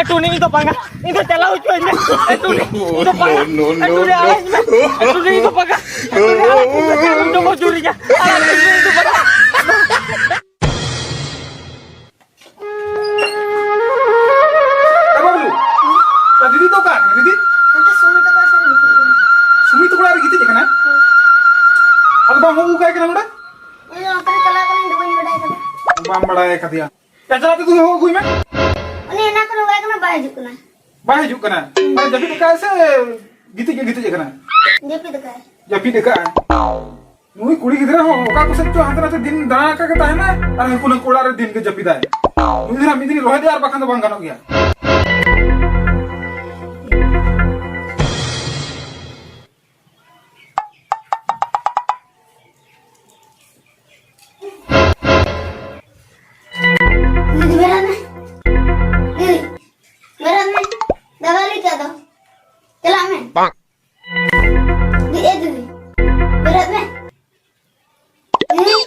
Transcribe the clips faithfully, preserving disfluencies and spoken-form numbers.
ᱴᱩᱱᱤ, ᱤᱧ ᱫᱚ ᱵᱟᱝᱟ, ᱤᱧ ᱫᱚ ᱪᱟᱞᱟᱣ ᱦᱚᱪᱚᱣᱟᱹᱧ ᱢᱮ᱾ ᱮ, ᱴᱩᱱᱤ, ᱤᱧ ᱫᱚ ᱵᱟᱝᱟ᱾ No, no, no, ᱮ, ᱴᱩᱱᱤ, ᱤᱧ ᱫᱚ ᱵᱟᱝᱟ᱾ ᱮ, ᱴᱩᱱᱤ, ᱤᱧ ᱫᱚ ᱵᱟᱝᱟ᱾ ᱟᱲᱟᱜ ᱠᱟᱹᱧ ᱢᱮ, ᱤᱧ ᱫᱚ ᱵᱟᱝᱟ᱾ ᱮ ᱵᱟᱹᱵᱞᱩ, ᱮ ᱫᱤᱫᱤ ᱫᱚ ᱚᱠᱟ ᱠᱟᱱᱟ ᱫᱤᱫᱤ? ᱚᱱᱛᱮ ᱥᱩᱢᱤ ᱛᱟᱠᱚ ᱥᱮᱫ ᱨᱮ ᱜᱤᱛᱤᱡ ᱠᱟᱱᱟ᱾ ᱥᱩᱢᱤ ᱛᱟᱠᱚ ᱚᱲᱟᱜ ᱨᱮ ᱜᱤᱛᱤᱡ ᱟᱠᱟᱱᱟ? ᱦᱳᱭ᱾ ᱟᱫᱚ ᱵᱟᱢ ᱦᱚᱦᱚ ᱟᱠᱟᱭ ᱠᱟᱱᱟ ᱱᱚᱰᱮ? ᱩᱱᱤ ᱫᱚ ᱚᱱᱛᱮ ᱨᱮ ᱪᱟᱞᱟᱣ ᱠᱟᱱᱟᱭ, ᱤᱧ ᱫᱚ ᱵᱟᱹᱧ ᱵᱟᱰᱟᱭ ᱠᱟᱫᱟ᱾ ᱵᱟᱢ ᱵᱟᱰᱟᱭ ᱠᱟᱫᱮᱭᱟ? ᱮ, ᱪᱟᱞᱟᱣ ᱛᱮ ᱫᱩ ᱦᱚᱦᱚ ᱟᱹᱜᱩᱭ ᱢᱮ᱾ ᱩᱱᱤ ᱮᱱᱟᱝ ᱠᱷᱚᱱ ᱦᱚᱦᱚ ᱟᱭ ᱠᱟᱱᱟ, ᱵᱟᱭ ᱦᱤᱡᱩᱜ ᱠᱟᱱᱟ᱾ ᱵᱟᱭ ᱦᱤᱡᱩᱜ ᱠᱟᱱᱟ? ᱢᱟᱱᱮ ᱡᱟᱹᱯᱤᱫ ᱟᱠᱟᱫ ᱥᱮ ᱜᱤᱛᱤᱡ ᱜᱮ ᱜᱤᱛᱤᱡ ᱟᱠᱟᱱᱟ? ᱡᱟᱹᱯᱤᱫ ᱟᱠᱟᱫ᱾ ᱡᱟᱹᱯᱤᱫ ᱟᱠᱟᱫ᱾ ᱱᱩᱭ ᱠᱩᱲᱤ ᱜᱤᱫᱽᱨᱟᱹ ᱦᱚᱸ ᱚᱠᱟ ᱠᱚ ᱥᱮᱫ ᱪᱚ ᱦᱟᱱᱛᱮ ᱱᱟᱛᱮ ᱫᱤᱱ ᱫᱟᱬᱟ ᱟᱠᱟ ᱜᱮ ᱛᱟᱦᱮᱱᱟ ᱟᱨ ᱦᱟᱹᱱᱠᱩ ᱱᱟᱹᱠᱩ ᱚᱲᱟᱜ ᱨᱮ ᱫᱤᱱ ᱜᱮ ᱡᱟᱹᱯᱤᱫᱟᱭ᱾ ᱱᱩᱭ ᱫᱚ ᱱᱟᱦᱟᱜ ᱢᱤᱫ ᱫᱤᱱ ᱨᱚᱦᱚᱭ ᱫᱮᱭᱟ ᱟᱨ ᱵᱟᱠᱷᱟᱱ ᱫᱚ ᱵᱟᱝ ᱜᱟᱱᱚᱜ ᱜᱮᱭᱟ᱾ ᱫᱤᱫᱤ, ᱵᱮᱨᱮᱫ ᱢᱮ᱾ ᱫᱤᱫᱤ, ᱵᱮᱨᱮᱫ ᱢᱮ᱾ ᱫᱟᱫᱟ ᱞᱟᱹᱭ ᱠᱮᱫ ᱫᱚ᱾ ᱪᱟᱞᱟᱜ ᱢᱮ᱾ ᱫᱤ-, ᱮ ᱫᱤᱫᱤ, ᱵᱮᱨᱮᱫ ᱢᱮ᱾ ᱫᱤᱫᱤ᱾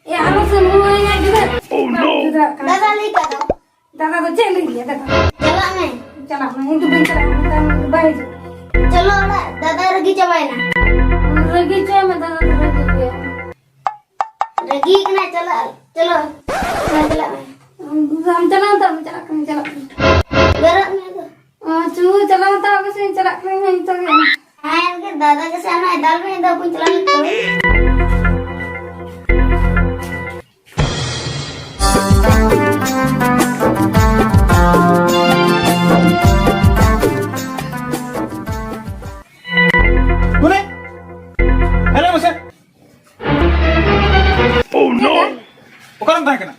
ᱮ, ᱟᱞᱚ ᱥᱮ ᱱᱚᱣᱟ ᱤᱧᱟᱹᱜ ᱜᱤᱫᱽᱨᱟᱹ᱾ Oh, no! ᱜᱤᱫᱽᱨᱟᱹ ᱠᱟᱱᱟ᱾ ᱫᱟᱫᱟ ᱞᱟᱹᱭ ᱠᱮᱫ ᱫᱚ᱾ ᱫᱟᱫᱟ ᱫᱚ ᱪᱮᱫ ᱞᱟᱹᱭ ᱜᱮᱭᱟ, ᱫᱟᱫᱟ? ᱪᱟᱞᱟᱜ ᱢᱮ᱾ ᱪᱟᱞᱟᱜ ᱢᱮ, ᱤᱧ ᱫᱚ ᱵᱟᱹᱧ ᱪᱟᱞᱟᱜᱼᱟ, ᱢᱮᱛᱟᱭ ᱢᱮ, ᱵᱟᱭ ᱦᱤᱡᱩᱜᱼᱟ᱾ ᱪᱚᱞᱚ ᱚᱲᱟᱜ, ᱫᱟᱫᱟ ᱨᱟᱹᱜᱤ ᱪᱟᱵᱟᱭᱮᱱᱟ᱾ ᱨᱟᱹᱜᱤ ᱪᱟᱵᱟᱭ ᱢᱮ, ᱫᱟᱫᱟ ᱫᱚ ᱨᱟᱹᱜᱤ ᱜᱮᱭᱟ᱾ ᱨᱟᱹᱜᱤ ᱠᱟᱱᱟᱭ, ᱪᱟᱞᱟᱜ, ᱪᱚᱞᱚ, ᱚᱲᱟᱜ ᱪᱟᱞᱟᱜ ᱢᱮ᱾ ᱟᱢ ᱪᱟᱞᱟᱜ ᱟᱢ ᱛᱚ, ᱪᱟᱞᱟᱜ ᱠᱟᱹᱱᱟᱹᱧ, ᱪᱟᱞᱟᱜ ᱠᱟᱹᱱᱟᱹᱧ᱾ ᱵᱮᱨᱮᱫ ᱢᱮ ᱟᱫᱚ᱾ ᱟᱪᱪᱷᱟ, ᱪᱟᱞᱟᱣ ᱦᱟᱛᱟᱲ ᱠᱟᱹᱱᱟᱹᱧ, ᱪᱟᱞᱟᱜ ᱠᱟᱹᱱᱟᱹᱧ ᱦᱟᱸᱜ ᱱᱤᱛᱚᱜ ᱜᱮ᱾ ᱦᱮᱸ, ᱫᱟᱫᱟ ᱜᱮᱥᱮ ᱟᱢᱮ ᱫᱟᱞ ᱢᱮ, ᱤᱧ ᱫᱚ ᱵᱟᱹᱧ ᱪᱟᱞᱟᱣ ᱞᱟᱹᱜᱤᱫ᱾ ᱵᱚᱞᱮ, ᱦᱮᱞᱳ ᱢᱟᱥᱮ᱾ Oh, no! ᱚᱠᱟᱨᱮᱢ ᱛᱟᱦᱮᱸ ᱠᱟᱱᱟ?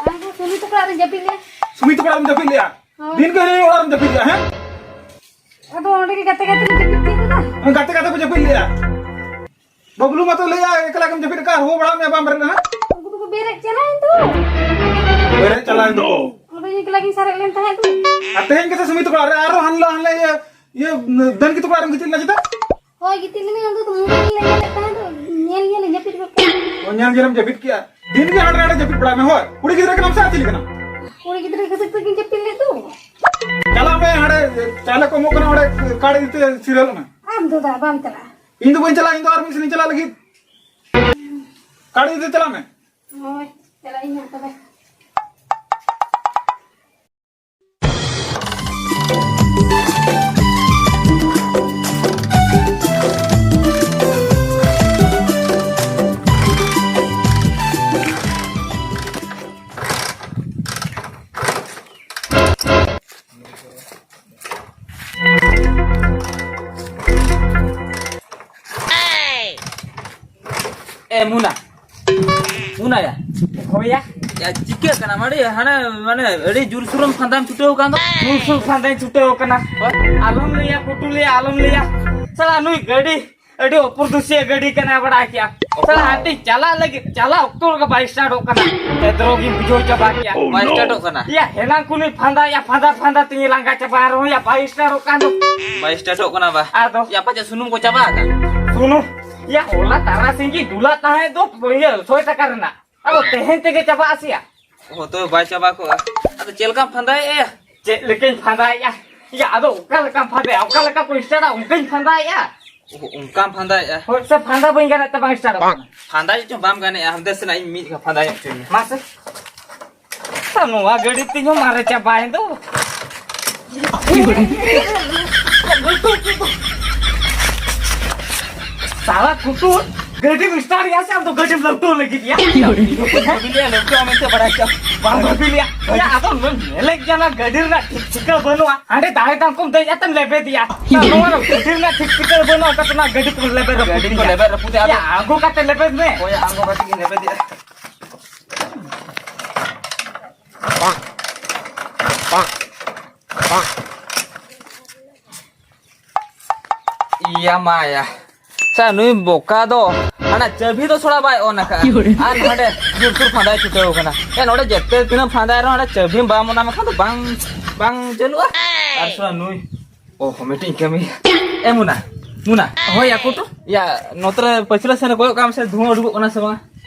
ᱟᱢ ᱫᱚ ᱥᱩᱢᱤ ᱛᱟᱠᱚ ᱚᱲᱟᱜ ᱨᱮᱧ ᱡᱟᱹᱯᱤᱫ ᱞᱮᱫᱟ᱾ ᱥᱩᱢᱤ ᱛᱟᱠᱚ ᱚᱲᱟᱜ ᱨᱮᱢ ᱡᱟᱹᱯᱤᱫ ᱞᱮᱫᱟ? ᱦᱳᱭ᱾ ᱫᱤᱱ ᱜᱮ ᱦᱟᱱᱮ ᱚᱲᱟᱜ ᱨᱮᱢ ᱡᱟᱹᱯᱤᱫ ᱞᱮᱫᱟ, ᱦᱮᱸ? ᱟᱫᱚ ᱚᱸᱰᱮ ᱜᱮ ᱜᱟᱛᱮ ᱜᱟᱛᱮ ᱞᱮ ᱡᱟᱹᱯᱤᱫ ᱠᱮᱫ ᱠᱮᱫᱟ᱾ ᱜᱟᱛᱮ ᱜᱟᱛᱮ ᱠᱚ ᱡᱟᱹᱯᱤᱫ ᱞᱮᱫᱟ᱾ ᱵᱟᱹᱵᱞᱩ ᱢᱟᱛᱚ ᱞᱟᱹᱭᱟ ᱮᱠᱞᱟ ᱜᱮᱢ ᱡᱟᱹᱯᱤᱫ ᱟᱠᱟᱫ, ᱦᱚᱦᱚ ᱵᱟᱲᱟ ᱢᱮ, ᱵᱟᱢ ᱵᱮᱨᱮᱫ ᱞᱮᱱᱟ᱾ ᱩᱱᱠᱩ ᱫᱚᱠᱚ ᱵᱮᱨᱮᱫ ᱪᱟᱞᱟᱣᱮᱱ ᱫᱚ᱾ ᱵᱮᱨᱮᱫ ᱪᱟᱞᱟᱣᱮᱱ ᱫᱚ᱾ ᱟᱫᱚ ᱤᱧ ᱮᱠᱞᱟ ᱜᱤᱧ ᱥᱟᱨᱮᱡ ᱞᱮᱱ ᱛᱟᱦᱮᱸᱫ ᱫᱚ᱾ ᱟᱨ ᱛᱮᱦᱮᱧ ᱜᱮᱥᱮ ᱥᱩᱢᱤ ᱛᱟᱠᱚ ᱚᱲᱟᱜ ᱨᱮ ᱟᱨᱦᱚᱸ ᱦᱟᱱᱞᱟ ᱦᱟᱱᱞᱟ ᱤᱭᱟᱹ, ᱤᱭᱟᱹ, ᱫᱟᱹᱱᱠᱤ ᱛᱟᱠᱚ ᱚᱲᱟᱜ ᱨᱮᱢ ᱜᱤᱛᱤᱡ ᱞᱮᱱᱟ ᱪᱮᱫᱟᱜ? ᱦᱳᱭ, ᱜᱤᱛᱤᱡ ᱞᱮᱱᱟᱹᱧ, ᱟᱫᱚ ᱢᱳᱵᱟᱭᱤᱞ ᱞᱮ ᱧᱮᱞᱮᱫ ᱛᱟᱦᱮᱸᱫ ᱫᱚ, ᱧᱮᱞ ᱧᱮᱞ ᱤᱧ ᱡᱟᱹᱯᱤᱫ ᱜᱚᱫ ᱠᱮᱫᱟ᱾ ᱚ, ᱧᱮᱞ ᱧᱮᱞᱮᱢ ᱡᱟᱹᱯᱤᱫ ᱠᱮᱜᱼᱟ᱾ ᱫᱤᱱ ᱜᱮ ᱦᱟᱸᱰᱮ ᱱᱟᱰᱮ ᱡᱟᱹᱯᱤᱫ ᱵᱟᱲᱟᱭ ᱢᱮ, ᱦᱳᱭ᱾ ᱠᱩᱲᱤ ᱜᱤᱫᱽᱨᱟᱹ ᱠᱟᱱᱟᱢ ᱥᱮ ᱟᱨ ᱪᱤᱞᱤ ᱠᱟᱱᱟᱢ? ᱠᱩᱲᱤ ᱜᱤᱫᱽᱨᱟᱹ ᱠᱷᱟᱹᱛᱤᱨ ᱛᱮᱜᱤᱧ ᱡᱟᱹᱯᱤᱫ ᱞᱮᱫ ᱫᱚ᱾ ᱪᱟᱣᱞᱮ ᱠᱚ ᱮᱢᱚᱜ ᱠᱟᱱᱟ, ᱚᱸᱰᱮ ᱠᱟᱨᱰ ᱤᱫᱤ ᱛᱮ ᱥᱤᱨᱤᱭᱟᱞᱚᱜ ᱢᱮ᱾ ᱟᱢ ᱫᱚ ᱫᱟ ᱵᱟᱢ ᱪᱟᱞᱟᱜᱼᱟ? ᱤᱧ ᱫᱚ ᱵᱟᱹᱧ ᱪᱟᱞᱟᱜᱼᱟ, ᱤᱧ ᱫᱚ ᱟᱨ ᱢᱤᱫ ᱥᱮᱫ ᱤᱧ ᱪᱟᱞᱟᱜ ᱞᱟᱹᱜᱤᱫ᱾ ᱠᱟᱨᱰ ᱤᱫᱤ ᱛᱮ ᱪᱟᱞᱟᱜ ᱢᱮ᱾ ᱦᱳᱭ, ᱪᱟᱞᱟᱜ ᱤᱧ ᱦᱟᱸᱜ ᱛᱚᱵᱮ᱾ ᱮ ᱢᱩᱱᱟ, ᱢᱩᱱᱟ ᱭᱟ᱾ ᱦᱳᱭ ᱭᱟ᱾ ᱭᱟ, ᱪᱤᱠᱟᱹᱜ ᱠᱟᱱᱟ? ᱢᱟᱱᱮ, ᱦᱟᱱᱮ, ᱢᱟᱱᱮ, ᱟᱹᱰᱤ ᱡᱳᱨᱥᱳᱨᱮᱢ ᱯᱷᱟᱸᱫᱟᱢ ᱪᱷᱩᱴᱟᱹᱣ ᱟᱠᱟᱱ ᱫᱚ᱾ ᱡᱳᱨᱥᱳᱨ ᱯᱷᱟᱸᱫᱟᱧ ᱪᱷᱩᱴᱟᱹᱣ ᱟᱠᱟᱱᱟ᱾ ᱦᱳᱭ᱾ ᱟᱞᱚᱢ ᱞᱟᱹᱭᱟ, ᱠᱩᱴᱩ ᱞᱟᱹᱭᱟ, ᱟᱞᱚᱢ ᱞᱟᱹᱭᱟ᱾ ᱥᱟᱞᱟ, ᱱᱩᱭ ᱜᱟᱹᱰᱤ ᱟᱹᱰᱤ ᱚᱯᱚᱨᱫᱩᱥᱤᱭᱟᱹ ᱜᱟᱹᱰᱤ ᱠᱟᱱᱟ, ᱵᱟᱲᱟᱭ ᱠᱮᱭᱟ᱾ ᱥᱟᱞᱟ, ᱦᱟᱹᱴᱤᱧ ᱪᱟᱞᱟᱜ ᱞᱟᱹᱜᱤᱫ, ᱪᱟᱞᱟᱜ ᱚᱠᱛᱚ ᱨᱮᱜᱮ ᱵᱟᱭ ᱥᱴᱟᱨᱴᱚᱜ ᱠᱟᱱᱟ᱾ ᱮᱫᱽᱨᱚ ᱜᱤᱧ ᱵᱩᱡᱷᱟᱹᱣ ᱪᱟᱵᱟ ᱠᱮᱭᱟ᱾ ᱵᱟᱭ ᱥᱴᱟᱨᱴᱚᱜ ᱠᱟᱱᱟ? ᱭᱟ, ᱦᱮᱱᱟᱝ ᱠᱷᱚᱱᱤᱧ ᱯᱷᱟᱸᱫᱟᱭᱮᱜᱼᱟ, ᱯᱷᱟᱸᱫᱟ, ᱯᱷᱟᱸᱫᱟ ᱛᱮᱧ ᱞᱟᱸᱜᱟ ᱪᱟᱵᱟ, ᱮᱱ ᱨᱮᱦᱚᱸ ᱭᱟ, ᱵᱟᱭ ᱥᱴᱟᱨᱴᱚᱜ ᱠᱟᱱ ᱫᱚ᱾ ᱵᱟᱭ ᱥᱴᱟᱨᱴᱚᱜ ᱠᱟᱱᱟ ᱵᱟ? ᱟᱫᱚ? ᱭᱟ, ᱯᱟᱪᱮ ᱥᱩᱱᱩᱢ ᱠᱚ ᱪᱟᱵᱟ ᱟᱠᱟᱱ? ᱥᱩᱱᱩᱢ? ᱭᱟ, ᱦᱚᱞᱟ ᱛᱟᱨᱟᱥᱤᱧ ᱜᱤᱧ ᱫᱩᱞᱟᱜ ᱛᱟᱦᱮᱸᱫ ᱫᱚ, ᱤᱭᱟᱹ, ᱥᱚᱭ ᱴᱟᱠᱟ ᱨᱮᱱᱟᱜ᱾ ᱟᱫᱚ ᱛᱮᱦᱮᱧ ᱛᱮᱜᱮ ᱪᱟᱵᱟᱜ ᱟᱥᱮ ᱭᱟ? ᱚ, ᱛᱚᱵᱮ ᱵᱟᱭ ᱪᱟᱵᱟ ᱠᱚᱜᱼᱟ᱾ ᱟᱫᱚ ᱪᱮᱫ ᱞᱮᱠᱟᱢ ᱯᱷᱟᱸᱫᱟᱭᱮᱜᱼᱟ? ᱪᱮᱫ ᱞᱮᱠᱟᱧ ᱯᱷᱟᱸᱫᱟᱭᱮᱜᱼᱟ? ᱭᱟ, ᱟᱫᱚ ᱚᱠᱟ ᱞᱮᱠᱟᱢ ᱯᱷᱟᱸᱫᱟᱭᱟ? ᱚᱠᱟ ᱞᱮᱠᱟ ᱠᱚ ᱥᱴᱟᱨᱴᱟ, ᱚᱱᱠᱟᱧ ᱯᱷᱟᱸᱫᱟᱭᱮᱜᱼᱟ᱾ ᱚ, ᱚᱱᱠᱟᱢ ᱯᱷᱟᱸᱫᱟᱭᱮᱜᱼᱟ? ᱦᱳᱭ, ᱥᱮ ᱯᱷᱟᱸᱫᱟ ᱵᱟᱹᱧ ᱜᱟᱱᱮᱫ ᱛᱮ ᱵᱟᱝ ᱥᱴᱟᱨᱴᱚᱜ ᱠᱟᱱᱟ? ᱯᱷᱟᱸᱫᱟ ᱪᱚᱝ ᱵᱟᱢ ᱜᱟᱱᱮᱜᱼᱟ, ᱦᱟᱱᱛᱮ ᱥᱮᱱᱟᱜ ᱤᱧ ᱢᱤᱫ ᱯᱷᱟᱸᱫᱟ ᱧᱚᱜ ᱦᱚᱪᱚᱧ ᱢᱮ᱾ ᱢᱟᱥᱮ᱾ ᱛᱟ ᱱᱚᱣᱟ ᱜᱟᱹᱰᱤ ᱛᱤᱧ ᱦᱚᱸ ᱢᱟᱨᱮ ᱪᱟᱵᱟᱭᱮᱱ ᱫᱚ᱾ ᱥᱟᱞᱟ ᱠᱩᱴᱩᱨ, ᱜᱟᱹᱰᱤᱢ ᱥᱴᱟᱨᱴ ᱮᱜᱼᱟ ᱥᱮ ᱟᱢ ᱫᱚ ᱜᱟᱹᱰᱤᱢ ᱞᱟᱹᱣᱴᱟᱹᱣ ᱞᱟᱹᱜᱤᱫ ᱭᱟ? ᱵᱟᱹᱧ ᱵᱷᱟᱹᱵᱤ ᱞᱮᱜᱼᱟ, ᱞᱟᱹᱣᱴᱟᱹᱣ ᱢᱮᱱᱛᱮ ᱵᱟᱲᱟᱭ ᱠᱮᱫᱟ᱾ ᱵᱟᱢ ᱵᱷᱟᱹᱵᱤ ᱞᱮᱜᱼᱟ? ᱭᱟ, ᱟᱫᱚ ᱱᱩᱭ ᱧᱮᱞᱮᱫ ᱜᱮᱭᱟ ᱱᱟ, ᱜᱟᱹᱰᱤ ᱨᱮᱱᱟᱜ ᱴᱷᱤᱠ ᱴᱷᱤᱠᱟᱹ ᱵᱟᱹᱱᱩᱜᱼᱟ᱾ ᱦᱟᱸᱰᱮ ᱫᱟᱲᱮ ᱛᱟᱢ ᱠᱚᱢ ᱫᱮᱡ ᱟᱛᱮᱢ ᱞᱮᱵᱮᱫ ᱮᱭᱟ᱾ ᱱᱚᱣᱟ ᱫᱚ ᱜᱟᱹᱰᱤ ᱨᱮᱱᱟᱜ ᱴᱷᱤᱠ ᱴᱷᱤᱠᱟᱹ ᱵᱟᱹᱱᱩᱜᱼᱟ, ᱚᱱᱠᱟ ᱛᱮ ᱱᱟ ᱜᱟᱹᱰᱤ ᱠᱚ ᱞᱮᱵᱮᱫ ᱨᱟᱹᱯᱩᱫ ᱜᱟᱹᱰᱤ ᱠᱚ ᱮᱭᱟ᱾ ᱞᱮᱵᱮᱫ ᱨᱟᱹᱯᱩᱫ ᱮᱭᱟ᱾ ᱭᱟ, ᱟᱬᱜᱚ ᱠᱟᱛᱮ ᱞᱮᱵᱮᱫ ᱢᱮ᱾ ᱦᱳᱭ, ᱟᱬᱜᱚ ᱠᱟᱛᱮ ᱜᱤᱧ ᱞᱮᱵᱮᱫ ᱮᱭᱟ᱾ ᱤᱭᱟ ᱢᱟᱭᱟ᱾ ᱥᱟ, ᱱᱩᱭ ᱵᱚᱠᱟ ᱫᱚ ᱦᱟᱱᱟ ᱪᱟᱹᱵᱤ ᱫᱚ ᱛᱷᱚᱲᱟ ᱵᱟᱭ ᱚᱱ ᱟᱠᱟᱫᱼᱟ᱾ ᱟᱨ ᱱᱚᱰᱮ ᱡᱳᱨᱥᱳᱨ ᱯᱷᱟᱸᱫᱟᱭ ᱪᱷᱩᱴᱟᱹᱣ ᱠᱟᱱᱟ᱾ ᱮ, ᱱᱚᱰᱮ ᱡᱮᱛᱮ ᱛᱤᱱᱟᱹᱜ ᱯᱷᱟᱸᱫᱟᱭ ᱨᱮᱦᱚᱸ ᱱᱚᱰᱮ ᱪᱟᱹᱵᱤᱢ ᱵᱟᱢ ᱚᱱᱟᱢ ᱠᱷᱟᱱ ᱫᱚ ᱵᱟᱝ, ᱵᱟᱝ ᱪᱟᱹᱞᱩᱜᱼᱟ᱾ ᱟᱨ ᱥᱟ, ᱱᱩᱭ, ᱚ, ᱢᱤᱫᱴᱤᱡ ᱠᱟᱹᱢᱤ᱾ ᱮ, ᱢᱩᱱᱟ, ᱢᱩᱱᱟ᱾ ᱦᱳᱭ, ᱟᱠᱚ ᱴᱩ᱾ ᱭᱟ, ᱱᱚᱛᱮ ᱨᱮ ᱯᱟᱹᱪᱷᱞᱟᱹ ᱥᱮᱱ ᱨᱮ ᱠᱚᱭᱚᱜ ᱠᱟᱜ ᱢᱮᱥᱮ, ᱫᱷᱩᱣᱟᱹ ᱩᱰᱩᱠᱚᱜ ᱠᱟᱱᱟ ᱥᱮ ᱵᱟᱝᱟ?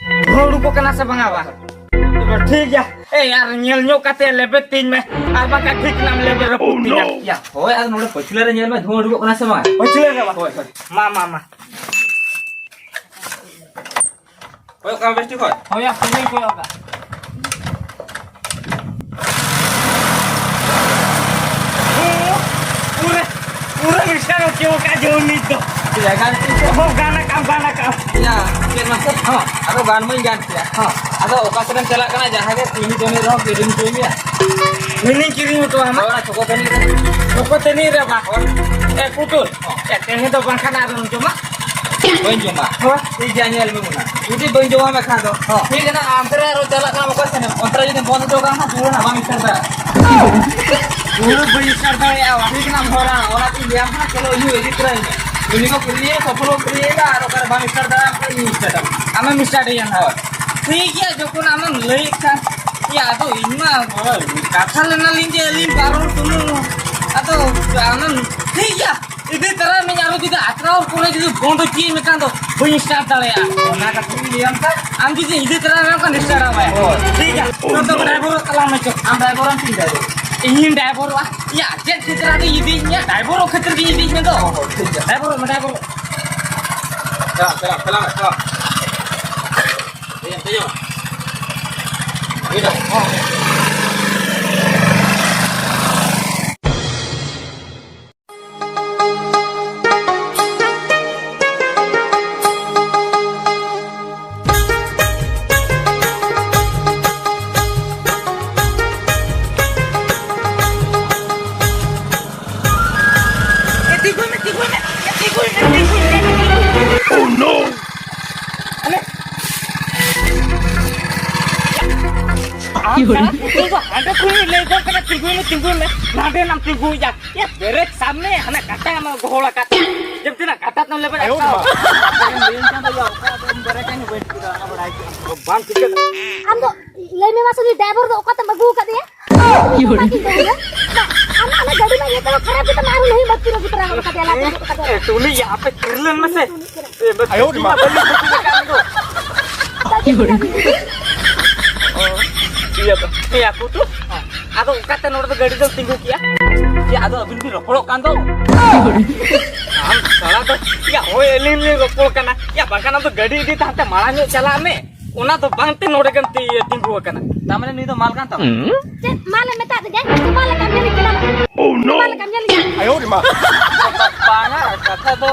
ᱫᱷᱩᱣᱟᱹ ᱩᱰᱩᱠᱚᱜ ᱠᱟᱱᱟ ᱥᱮ ᱵᱟᱝᱟ ᱵᱟ? ᱴᱷᱤᱠ ᱜᱮᱭᱟ᱾ ᱮᱭ, ᱟᱨ ᱧᱮᱞ ᱧᱚᱜ ᱠᱟᱛᱮ ᱞᱮᱵᱮᱫ ᱛᱤᱧ ᱢᱮ, ᱟᱨ ᱵᱟᱝᱠᱷᱟᱱ ᱴᱷᱤᱠ ᱱᱟᱢ ᱞᱮᱵᱮᱫ ᱨᱟᱹᱯᱩᱫ ᱛᱤᱧᱟ᱾ ᱭᱟ, ᱦᱳᱭ, ᱟᱫᱚ ᱱᱚᱰᱮ ᱯᱟᱹᱪᱷᱞᱟᱹ ᱨᱮ ᱧᱮᱞ ᱢᱮ, ᱫᱷᱩᱣᱟᱹ ᱩᱰᱩᱠᱚᱜ ᱠᱟᱱᱟ ᱥᱮ ᱵᱟᱝ? ᱯᱟᱹᱪᱷᱞᱟᱹ ᱨᱮ ᱵᱟᱝ? ᱦᱳᱭ, ᱦᱳᱭ᱾ ᱢᱟ, ᱢᱟ, ᱢᱟ᱾ ᱠᱚᱭᱚᱜ ᱠᱟᱜ ᱢᱮ ᱵᱮᱥ ᱴᱷᱤᱠ ᱠᱷᱚᱡ᱾ ᱦᱳᱭ, ᱭᱟ, ᱯᱩᱨᱟᱹᱧ ᱠᱚᱭᱚᱜ ᱠᱟᱜ᱾ ᱯᱩᱨᱟᱹ, ᱯᱩᱨᱟᱹ ᱢᱤᱥᱴᱟᱨ ᱳᱠᱮ ᱳᱠᱟ ᱡᱮ ᱩᱱᱤ ᱫᱚ᱾ ᱭᱟ, ᱜᱟᱱ ᱠᱮᱫ ᱜᱮᱭᱟ᱾ ᱦᱚᱸ, ᱜᱟᱱ ᱟᱠᱟᱢ, ᱜᱟᱱ ᱟᱠᱟᱢ᱾ ᱭᱟ, ᱪᱮᱫ ᱢᱟᱥᱮ? ᱦᱚᱸ, ᱟᱫᱚ ᱜᱟᱱ ᱢᱟᱹᱧ ᱜᱟᱱ ᱠᱮᱭᱟ᱾ ᱦᱚᱸ, ᱟᱫᱚ ᱚᱠᱟ ᱥᱮᱫ ᱮᱢ ᱪᱟᱞᱟᱜ ᱠᱟᱱᱟ? ᱡᱟᱦᱟᱸ ᱜᱮ ᱛᱤᱦᱤᱧ ᱡᱚᱢᱮ ᱨᱮᱦᱚᱸ ᱠᱤᱨᱤᱧ ᱦᱚᱪᱚᱭ ᱢᱮᱭᱟ᱾ ᱢᱤᱱᱤᱧ ᱠᱤᱨᱤᱧ ᱦᱚᱴᱚ ᱟᱢᱟ᱾ ᱦᱳᱭ, ᱚᱱᱟ ᱪᱷᱚᱠᱚ ᱛᱟᱹᱱᱤ ᱨᱮ᱾ ᱪᱷᱚᱠᱚ ᱛᱟᱹᱱᱤ ᱨᱮ ᱵᱟ? ᱦᱳᱭ᱾ ᱮ, ᱯᱩᱴᱩᱞ, ᱮ, ᱛᱮᱦᱮᱧ ᱫᱚ ᱵᱟᱝᱠᱷᱟᱱ ᱟᱨ ᱡᱚᱢᱟ? ᱵᱟᱹᱧ ᱡᱚᱢᱟ᱾ ᱦᱳᱭ᱾ ᱴᱷᱤᱠ ᱜᱮᱭᱟ, ᱧᱮᱞ ᱢᱮ ᱚᱱᱟ᱾ ᱡᱩᱫᱤ ᱵᱟᱹᱧ ᱡᱚᱢᱟ ᱢᱮᱠᱷᱟᱱ ᱫᱚ᱾ ᱦᱚᱸ᱾ ᱴᱷᱤᱠ ᱜᱮᱭᱟ, ᱟᱢ ᱛᱮᱨᱮ ᱟᱨᱚ ᱪᱟᱞᱟᱜ ᱠᱟᱱᱟ, ᱚᱠᱟ ᱥᱮᱱ ᱮᱢ? ᱚᱱᱛᱮ ᱨᱮ ᱡᱩᱫᱤ ᱵᱚᱱᱫ ᱦᱚᱴᱚ ᱠᱟᱜ ᱠᱷᱟᱱ, ᱫᱩᱣᱟᱹᱨ ᱱᱟᱜ ᱵᱟᱢ ᱥᱴᱟᱨᱴ ᱫᱟᱲᱮᱭᱟᱜᱼᱟ᱾ ᱫᱩᱣᱟᱹᱨ ᱵᱟᱹᱧ ᱥᱴᱟᱨᱴ ᱫᱟᱲᱮᱭᱟᱜᱼᱟ᱾ ᱴᱷᱤᱠ ᱜᱮᱭᱟᱢ ᱦᱚᱲᱟ, ᱚᱱᱟ ᱛᱤᱧ ᱞᱟᱹᱭᱟᱢ ᱠᱟᱱᱟ, ᱪᱚᱞᱚ, ᱤᱧ ᱤᱫᱤ ᱛᱚᱨᱟᱭ ᱢᱮ᱾ ᱩᱱᱤ ᱠᱚ ᱠᱩᱞᱤᱭᱮᱭᱟ, ᱥᱚᱯᱷᱚᱞ ᱠᱚ ᱠᱩᱞᱤᱭᱮᱭᱟ, ᱟᱨ ᱚᱠᱟᱨᱮ ᱵᱟᱢ ᱥᱴᱟᱨᱴ ᱫᱟᱲᱮᱭᱟᱜᱼᱟ, ᱚᱱᱠᱟ ᱤᱧ ᱥᱴᱟᱨᱴ ᱟᱢᱟ᱾ ᱟᱢᱮᱢ ᱥᱴᱟᱨᱴ ᱮᱭᱟ ᱱᱟᱜ᱾ ᱦᱳᱭ᱾ ᱴᱷᱤᱠ ᱜᱮᱭᱟ, ᱡᱚᱠᱷᱚᱱ ᱟᱢᱮᱢ ᱞᱟᱹᱭᱮᱫ ᱠᱷᱟᱱ, ᱭᱟ, ᱟᱫᱚ ᱤᱧ ᱢᱟ ᱠᱟᱛᱷᱟ ᱞᱮᱱᱟᱞᱤᱧ ᱡᱮ ᱟᱹᱞᱤᱧ ᱵᱟᱨ ᱦᱚᱲ ᱥᱩᱢᱩᱝ, ᱟᱫᱚ ᱟᱢᱮᱢ, ᱴᱷᱤᱠ ᱜᱮᱭᱟ, ᱤᱫᱤ ᱛᱚᱨᱟᱭ ᱢᱮ, ᱟᱨᱚ ᱡᱩᱫᱤ ᱟᱛᱨᱟᱣ ᱠᱚᱨᱮ ᱡᱩᱫᱤ ᱵᱚᱱᱫ ᱦᱚᱪᱚᱭ ᱢᱮ ᱠᱷᱟᱱ ᱫᱚ ᱵᱟᱹᱧ ᱥᱴᱟᱨᱴ ᱫᱟᱲᱮᱭᱟᱜᱼᱟ᱾ ᱚᱱᱟ ᱠᱟᱛᱷᱟ ᱜᱤᱧ ᱞᱟᱹᱭᱟᱢ ᱠᱟᱱ᱾ ᱟᱢ ᱡᱩᱫᱤ ᱤᱫᱤ ᱛᱚᱨᱟᱭ ᱢᱮ ᱠᱷᱟᱱ ᱥᱴᱟᱨᱴ ᱟᱢᱟᱭ᱾ ᱦᱳᱭ᱾ ᱴᱷᱤᱠ ᱜᱮᱭᱟ, ᱛᱚ ᱛᱚᱵᱮ ᱰᱨᱟᱭᱵᱷᱟᱨ ᱛᱟᱞᱟᱝ ᱢᱮ ᱪᱚ᱾ ᱟᱢ ᱰᱨᱟᱭᱵᱷᱟᱨ ᱟᱢ ᱪᱮᱫ ᱰᱨᱟᱭᱵᱷᱟᱨ? ᱤᱧᱤᱧ ᱰᱨᱟᱭᱵᱷᱟᱨᱚᱜᱼᱟ᱾ ᱭᱟ, ᱪᱮᱫ ᱠᱷᱟᱹᱛᱤᱨ ᱟᱫᱚ ᱤᱫᱤᱭᱤᱧ ᱢᱮᱭᱟ? ᱰᱨᱟᱭᱵᱷᱟᱨᱚᱜ ᱠᱷᱟᱹᱛᱤᱨ ᱜᱮ ᱤᱫᱤᱭᱤᱧ ᱢᱮ ᱫᱚ᱾ ᱦᱳᱭ, ᱴᱷᱤᱠ ᱜᱮᱭᱟ᱾ ᱰᱨᱟᱭᱵᱷᱟᱨᱚᱜ ᱢᱮ, ᱰᱨᱟᱭᱵᱷᱟᱨᱚᱜ᱾ ᱪᱟᱞᱟᱜ, ᱪᱟᱞᱟᱜ, ᱪᱟᱞᱟᱜ ᱢᱮ, ᱪᱟᱞᱟᱜ᱾ ᱫᱮᱡᱚᱜ, ᱫᱮᱡᱚᱜ᱾ ᱵᱩᱡᱷᱟᱹᱣ? ᱛᱤᱸᱜᱩᱭ ᱢᱮ, ᱛᱤᱸᱜᱩᱭ ᱢᱮ, ᱛᱤᱸᱜᱩᱭ ᱢᱮ, ᱛᱤᱸᱜᱩᱭ ᱢᱮ, ᱛᱤᱸᱜᱩᱭ ᱢᱮ᱾ Oh no! ᱟᱞᱮ ᱟᱢ ᱪᱟᱞᱟᱜ ᱠᱟᱱᱟ, ᱛᱤᱸᱜᱩ, ᱦᱟᱸᱰᱮ ᱠᱷᱚᱱ ᱞᱟᱹᱭ ᱜᱚᱫ ᱠᱟᱱᱟ, ᱛᱤᱸᱜᱩᱭ ᱢᱮ, ᱛᱤᱸᱜᱩᱭ ᱢᱮ, ᱱᱟᱰᱮ ᱱᱟᱢ ᱛᱤᱸᱜᱩᱭᱟ᱾ ᱭᱟ, ᱵᱨᱮᱠ ᱥᱟᱵ ᱢᱮ, ᱦᱟᱱᱮ ᱠᱟᱴᱟ ᱟᱢ ᱜᱚᱦᱚᱲ ᱟᱠᱟᱫ᱾ ᱡᱮᱢᱛᱤ ᱱᱟ ᱠᱟᱴᱟ ᱛᱮᱢ ᱞᱮᱵᱮᱫ ᱟᱭᱳ ᱟᱠᱟᱫ᱾ ᱵᱟᱵᱟ᱾ ᱟᱢ ᱞᱟᱹᱭᱟᱹᱧ ᱠᱟᱱ ᱫᱚ, ᱭᱟ, ᱚᱠᱟ ᱫᱚᱢ ᱵᱨᱮᱠ ᱟᱹᱧ ᱵᱟᱹᱧ ᱴᱷᱤᱠᱟᱹ ᱫᱟᱲᱮᱭᱟᱜ ᱠᱟᱱᱟ, ᱵᱟᱲᱟᱭ ᱠᱮᱫᱟ᱾ ᱵᱟᱝ ᱴᱷᱤᱠᱟᱹ᱾ ᱟᱢ ᱫᱚ ᱞᱟᱹᱭ ᱢᱮ ᱢᱟᱥᱮ, ᱩᱱᱤ ᱰᱨᱟᱭᱵᱷᱟᱨ ᱫᱚ ᱚᱠᱟᱛᱮᱢ ᱟᱹᱜᱩ ᱟᱠᱟᱫᱮᱭᱟ? ᱤᱭᱩ᱾ ᱚᱱᱟ ᱜᱤᱧ ᱞᱟᱹᱭ ᱫᱟ᱾ ᱟᱢ ᱚᱱᱟ ᱜᱟᱹᱰᱤ ᱢᱟ ᱤᱭᱟᱹ ᱛᱮᱦᱚᱸ ᱠᱷᱟᱨᱟᱯ ᱜᱮᱛᱟᱢᱟ, ᱟᱨ ᱩᱱᱤ ᱦᱚᱸ ᱵᱟᱹᱠᱤ ᱟᱹᱜᱩ ᱛᱚᱨᱟ ᱜᱚᱫ ᱠᱟᱫᱮᱭᱟ, ᱞᱟᱡ ᱮ, ᱩᱰᱩᱠ ᱠᱟᱫᱮᱭᱟ᱾ ᱩᱱᱤ ᱭᱟ, ᱟᱯᱮ ᱛᱤᱨᱞᱟᱹᱱ ᱢᱮᱥᱮ᱾ ᱮ, ᱵᱟᱹᱠᱤ ᱟᱭᱳ ᱨᱮ ᱢᱟ᱾ ᱵᱟᱹᱞᱤᱧ ᱵᱩᱡᱷᱟᱹᱣ ᱟᱠᱟᱫ ᱫᱚ᱾ ᱟᱫᱚ ᱪᱮᱫ ᱞᱮᱠᱟ ᱵᱤᱱ ᱵᱩᱡᱷᱟᱹᱣᱟ? ᱮᱭᱟ ᱠᱩᱴᱩ, ᱟᱫᱚ ᱚᱠᱟᱛᱮ ᱱᱚᱰᱮ ᱫᱚ ᱜᱟᱹᱰᱤ ᱫᱚᱢ ᱛᱤᱸᱜᱩ ᱠᱮᱜᱼᱟ? ᱭᱟ, ᱟᱫᱚ ᱟᱹᱵᱤᱱ ᱵᱤᱱ ᱨᱚᱯᱚᱲᱚᱜ ᱠᱟᱱ ᱫᱚ᱾ ᱟᱢ ᱥᱟᱞᱟ ᱫᱚ, ᱭᱟ, ᱦᱳᱭ, ᱟᱹᱞᱤᱧ ᱞᱤᱧ ᱨᱚᱯᱚᱲ ᱠᱟᱱᱟ᱾ ᱭᱟ, ᱵᱟᱠᱷᱟᱱ ᱟᱢ ᱫᱚ ᱜᱟᱹᱰᱤ ᱤᱫᱤ ᱛᱮ ᱦᱟᱱᱛᱮ ᱢᱟᱲᱟᱝ ᱧᱚᱜ ᱪᱟᱞᱟᱜ ᱢᱮ᱾ ᱚᱱᱟ ᱫᱚ ᱵᱟᱝ ᱛᱮ ᱱᱚᱰᱮ ᱜᱮᱢ ᱛᱤ-, ᱛᱤᱸᱜᱩ ᱟᱠᱟᱱᱟ᱾ ᱛᱟᱨ ᱢᱟᱱᱮ ᱱᱩᱭ ᱫᱚ ᱢᱟᱞ ᱠᱟᱱ ᱛᱟᱢᱟ? ᱪᱮᱫ ᱢᱟᱞᱮ ᱢᱮᱛᱟᱫ ᱫᱤᱧᱟ? ᱢᱟᱞ ᱞᱮᱠᱟᱢ ᱧᱮᱞᱤᱧ ᱠᱟᱱᱟ? ᱢᱟᱞ ᱞᱮᱠᱟᱢ ᱧᱮᱞᱤᱧ ᱠᱟᱱᱟ? ᱵᱟᱝᱟ, ᱠᱟᱛᱷᱟ ᱫᱚ,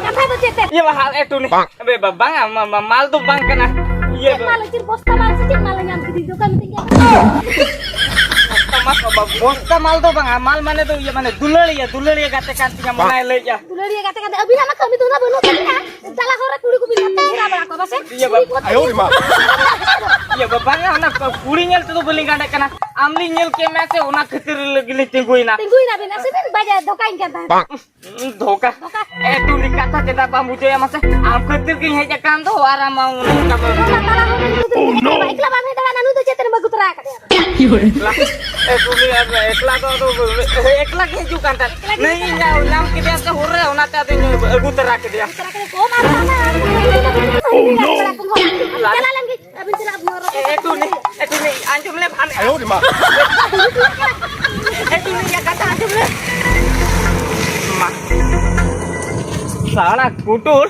ᱠᱟᱛᱷᱟ ᱫᱚ ᱪᱮᱫ ᱛᱮ? ᱤᱭᱟᱹ, ᱵᱟ, ᱦᱟ, ᱮ, ᱴᱩᱱᱤ᱾ ᱟᱵᱮ, ᱵᱟ-, ᱵᱟᱝᱟ, ᱢᱟ-, ᱢᱟ-, ᱢᱟᱞ ᱫᱚ ᱵᱟᱝ ᱠᱟᱱᱟ᱾ ᱤᱭᱟᱹ, ᱪᱮᱫ ᱢᱟᱞ? ᱪᱮᱫ ᱵᱚᱥᱛᱟ ᱢᱟᱞ ᱥᱮ ᱪᱮᱫ ᱢᱟᱞᱮ ᱧᱟᱢ ᱠᱮᱫᱮ ᱫᱚ? ᱚᱠᱟ ᱢᱤᱛᱟᱹᱧ ᱠᱟᱱᱟ? ᱵᱚᱥᱛᱟ ᱢᱟᱞ, ᱵᱟ-, ᱵᱚᱥᱛᱟ ᱢᱟᱞ ᱫᱚ ᱵᱟᱝᱟ, ᱢᱟᱞ ᱢᱟᱱᱮ ᱫᱚ ᱤᱭᱟᱹ, ᱢᱟᱱᱮ ᱫᱩᱞᱟᱹᱲᱤᱭᱟᱹ, ᱫᱩᱞᱟᱹᱲᱤᱭᱟᱹ ᱜᱟᱛᱮ ᱠᱟᱱ ᱛᱤᱧᱟ, ᱢᱚᱱᱟᱭ ᱞᱟᱹᱭᱮᱜᱼᱟ᱾ ᱫᱩᱞᱟᱹᱲᱤᱭᱟᱹ ᱜᱟᱛᱮ ᱠᱟᱱ ᱛᱤᱧᱟ, ᱟᱹᱵᱤᱱᱟᱜ ᱢᱟ ᱠᱟᱹᱢᱤ ᱫᱷᱩᱱᱫᱟ ᱵᱟᱹᱱᱩᱜ ᱛᱟᱹᱵᱤᱱᱟ᱾ ᱪᱟᱞᱟ ᱦᱚᱨ ᱨᱮ ᱠᱩᱲᱤ ᱠᱚᱵᱤᱱ ᱜᱷᱮᱨᱟ ᱵᱟᱲᱟ ᱠᱚᱣᱟ, ᱵᱟᱥᱮ? ᱤᱭᱟᱹ, ᱵᱟ-, ᱠᱩᱲᱤ ᱠᱚ ᱟᱭᱳ ᱨᱮ ᱢᱟ᱾ ᱤᱭᱟᱹ, ᱵᱟ-, ᱵᱟᱝᱟ, ᱚᱱᱟ ᱠᱩᱲᱤ ᱧᱮᱞ ᱛᱮᱫᱚ ᱵᱟᱹᱞᱤᱧ ᱜᱟᱱᱰᱮᱜ ᱠᱟᱱᱟ, ᱟᱢ ᱞᱤᱧ ᱧᱮᱞ ᱠᱮᱫ ᱢᱮᱭᱟ ᱥᱮ, ᱚᱱᱟ ᱠᱷᱟᱹᱛᱤᱨ ᱞᱟᱹᱜᱤᱫ ᱞᱤᱧ ᱛᱤᱸᱜᱩᱭᱮᱱᱟ᱾ ᱛᱤᱸᱜᱩᱭᱮᱱᱟ ᱵᱤᱱ, ᱟᱥᱮ ᱵᱤᱱ ᱵᱟᱡᱟᱣ ᱫᱷᱚᱠᱟᱧ ᱠᱟᱱ ᱛᱟᱦᱮᱸᱫ᱾ ᱩᱸ, ᱫᱷᱳᱠᱟ᱾ ᱫᱷᱳᱠᱟ᱾ ᱮ, ᱴᱩᱞᱤ ᱠᱟᱛᱷᱟ ᱪᱮᱫᱟᱜ ᱵᱟᱢ ᱵᱩᱡᱷᱟᱹᱣᱟ ᱢᱟᱥᱮ? ᱟᱢ ᱠᱷᱟᱹᱛᱤᱨ ᱜᱤᱧ ᱦᱮᱡ ᱟᱠᱟᱱ ᱫᱚ, ᱟᱨ ᱟᱢ ᱚᱱᱠᱟ ᱵᱟᱢ ᱛᱟᱞᱟ ᱦᱚᱲ ᱠᱚ ᱫᱚ ᱮᱠᱞᱟ ᱵᱟᱢ ᱦᱮᱡ ᱫᱟᱲᱮᱭᱟᱜᱼᱟ, ᱱᱩᱭ ᱫᱚ ᱪᱮᱫ ᱛᱮᱢ ᱟᱹᱜᱩ ᱛᱚᱨᱟ ᱟᱠᱟᱫᱮᱭᱟ? ᱮᱠᱞᱟ? ᱮ, ᱴᱩᱞᱤ, ᱟᱨ ᱮᱠᱞᱟ ᱫᱚ ᱟᱫᱚ, ᱮᱠᱞᱟ ᱜᱮ ᱦᱤᱡᱩᱜ ᱠᱟᱱ ᱛᱟᱦᱮᱸᱫ᱾ ᱮᱠᱞᱟ ᱜᱮ ᱱᱩᱭ ᱦᱤᱡᱩᱜ ᱤᱧ ᱠᱟᱱ ᱧᱟᱢ ᱠᱮᱫᱮᱭᱟ ᱥᱮ ᱦᱚᱨ ᱨᱮ, ᱚᱱᱟᱛᱮ ᱟᱫᱚᱧ ᱟᱹᱜᱩ ᱛᱚᱨᱟ ᱠᱮᱫᱮᱭᱟ᱾ ᱛᱟᱦᱮᱸᱫ᱾ ᱠᱚᱢ ᱟᱨ ᱚᱱᱟ ᱪᱟᱞᱟᱣ ᱞᱮᱱ ᱜᱮ᱾ ᱟᱹᱵᱤᱱ ᱪᱟᱞᱟᱜ ᱟᱹᱵᱤᱱ ᱚᱨᱚᱜ᱾ ᱮ, ᱮ, ᱴᱩᱱᱤ, ᱮ, ᱴᱩᱱᱤ, ᱟᱸᱡᱚᱢ ᱞᱮ ᱵᱷᱟᱱ᱾ ᱟᱭᱳ ᱨᱮ ᱢᱟ᱾ ᱮ, ᱴᱩᱱᱤ, ᱤᱧᱟᱜ ᱠᱟᱛᱷᱟ ᱟᱸᱡᱚᱢ ᱞᱮ᱾ ᱢᱟ᱾ ᱥᱟᱲᱟ ᱠᱩᱴᱩᱨ,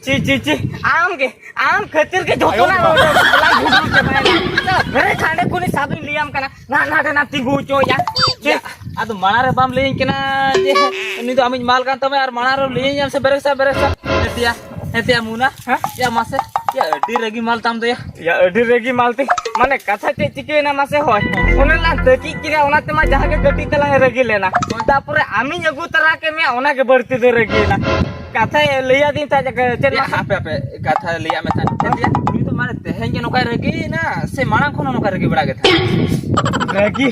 ᱪᱤ, ᱪᱤ, ᱪᱤ, ᱟᱢ ᱜᱮ, ᱟᱢ ᱠᱷᱟᱹᱛᱤᱨ ᱜᱮ ᱡᱚᱛᱚᱱᱟᱜ ᱟᱭᱳ ᱨᱮ ᱢᱟ᱾ ᱱᱚᱰᱮ ᱵᱚᱞᱟ ᱜᱷᱩᱴᱩ ᱪᱟᱵᱟᱭᱮᱱᱟ᱾ ᱵᱮᱨᱮ ᱠᱷᱟᱸᱰᱮ ᱠᱷᱚᱱᱤ ᱥᱟᱵ ᱤᱧ ᱞᱟᱹᱭᱟᱢ ᱠᱟᱱᱟ, ᱱᱟ, ᱱᱟᱰᱮ ᱱᱟ ᱛᱤᱸᱜᱩ ᱦᱚᱪᱚᱭᱟ᱾ ᱪᱮᱫ? ᱟᱫᱚ ᱢᱟᱲᱟᱝ ᱨᱮ ᱵᱟᱢ ᱞᱟᱹᱭᱟᱹᱧ ᱠᱟᱱᱟ ᱡᱮ ᱩᱱᱤ ᱫᱚ ᱟᱢᱤᱡ ᱢᱟᱞ ᱠᱟᱱ ᱛᱟᱢᱟ, ᱟᱨ ᱢᱟᱲᱟᱝ ᱨᱮ ᱞᱟᱹᱭᱟᱹᱧᱟᱢ ᱥᱮ ᱵᱮᱨᱮᱠ ᱥᱟ, ᱵᱮᱨᱮᱠ ᱥᱟ᱾ ᱦᱮᱸ ᱛᱮᱭᱟ, ᱦᱮᱸ ᱛᱮᱭᱟ ᱢᱩᱱᱟ, ᱦᱮᱸ? ᱭᱟ ᱢᱟᱥᱮ, ᱭᱟ ᱟᱹᱰᱤ ᱨᱟᱹᱜᱤ ᱢᱟᱞ ᱛᱟᱢ ᱫᱚᱭᱟ᱾ ᱭᱟ ᱟᱹᱰᱤ ᱨᱟᱹᱜᱤ ᱢᱟᱞ ᱛᱮ, ᱢᱟᱱᱮ ᱠᱟᱛᱷᱟ ᱪᱮᱫ ᱪᱤᱠᱟᱹᱭᱮᱱᱟ ᱢᱟᱥᱮ ᱦᱚᱭ? ᱚᱱᱮ ᱞᱟᱝ ᱛᱟᱹᱠᱤᱡ ᱠᱮᱫᱟ, ᱚᱱᱟ ᱛᱮᱢᱟ ᱡᱟᱦᱟᱸ ᱜᱮ ᱠᱟᱹᱴᱤᱡ ᱛᱮᱞᱟᱝ ᱨᱟᱹᱜᱤ ᱞᱮᱱᱟ᱾ ᱛᱟᱯᱚᱨᱮ ᱟᱢᱤᱧ ᱟᱹᱜᱩ ᱛᱟᱨᱟ ᱠᱮᱫ ᱢᱮᱭᱟ, ᱚᱱᱟ ᱜᱮ ᱵᱟᱹᱲᱛᱤ ᱫᱚ ᱨᱟᱹᱜᱤᱭᱮᱱᱟ᱾ ᱠᱟᱛᱷᱟᱭ ᱞᱟᱹᱭᱟᱫᱤᱧ ᱛᱟᱦᱮᱸᱫ, ᱪᱮᱫ ᱭᱟ ᱢᱟᱥᱮ? ᱦᱟᱯᱮ, ᱦᱟᱯᱮ, ᱠᱟᱛᱷᱟ ᱞᱟᱹᱭᱟᱜ ᱢᱮ ᱛᱟᱦᱮᱸᱫ᱾ ᱦᱮᱸ ᱛᱮᱭᱟ, ᱩᱱᱤ ᱫᱚ ᱢᱟᱱᱮ ᱛᱮᱦᱮᱧ ᱜᱮ ᱱᱚᱝᱠᱟᱭ ᱨᱟᱹᱜᱤᱭᱮᱱᱟ ᱥᱮ ᱢᱟᱲᱟᱝ ᱠᱷᱚᱱ ᱦᱚᱸ ᱱᱚᱝᱠᱟ ᱨᱟᱹᱜᱤ ᱵᱟᱲᱟ ᱜᱮ ᱛᱟᱦᱮᱸᱫ? ᱨᱟᱹᱜᱤ?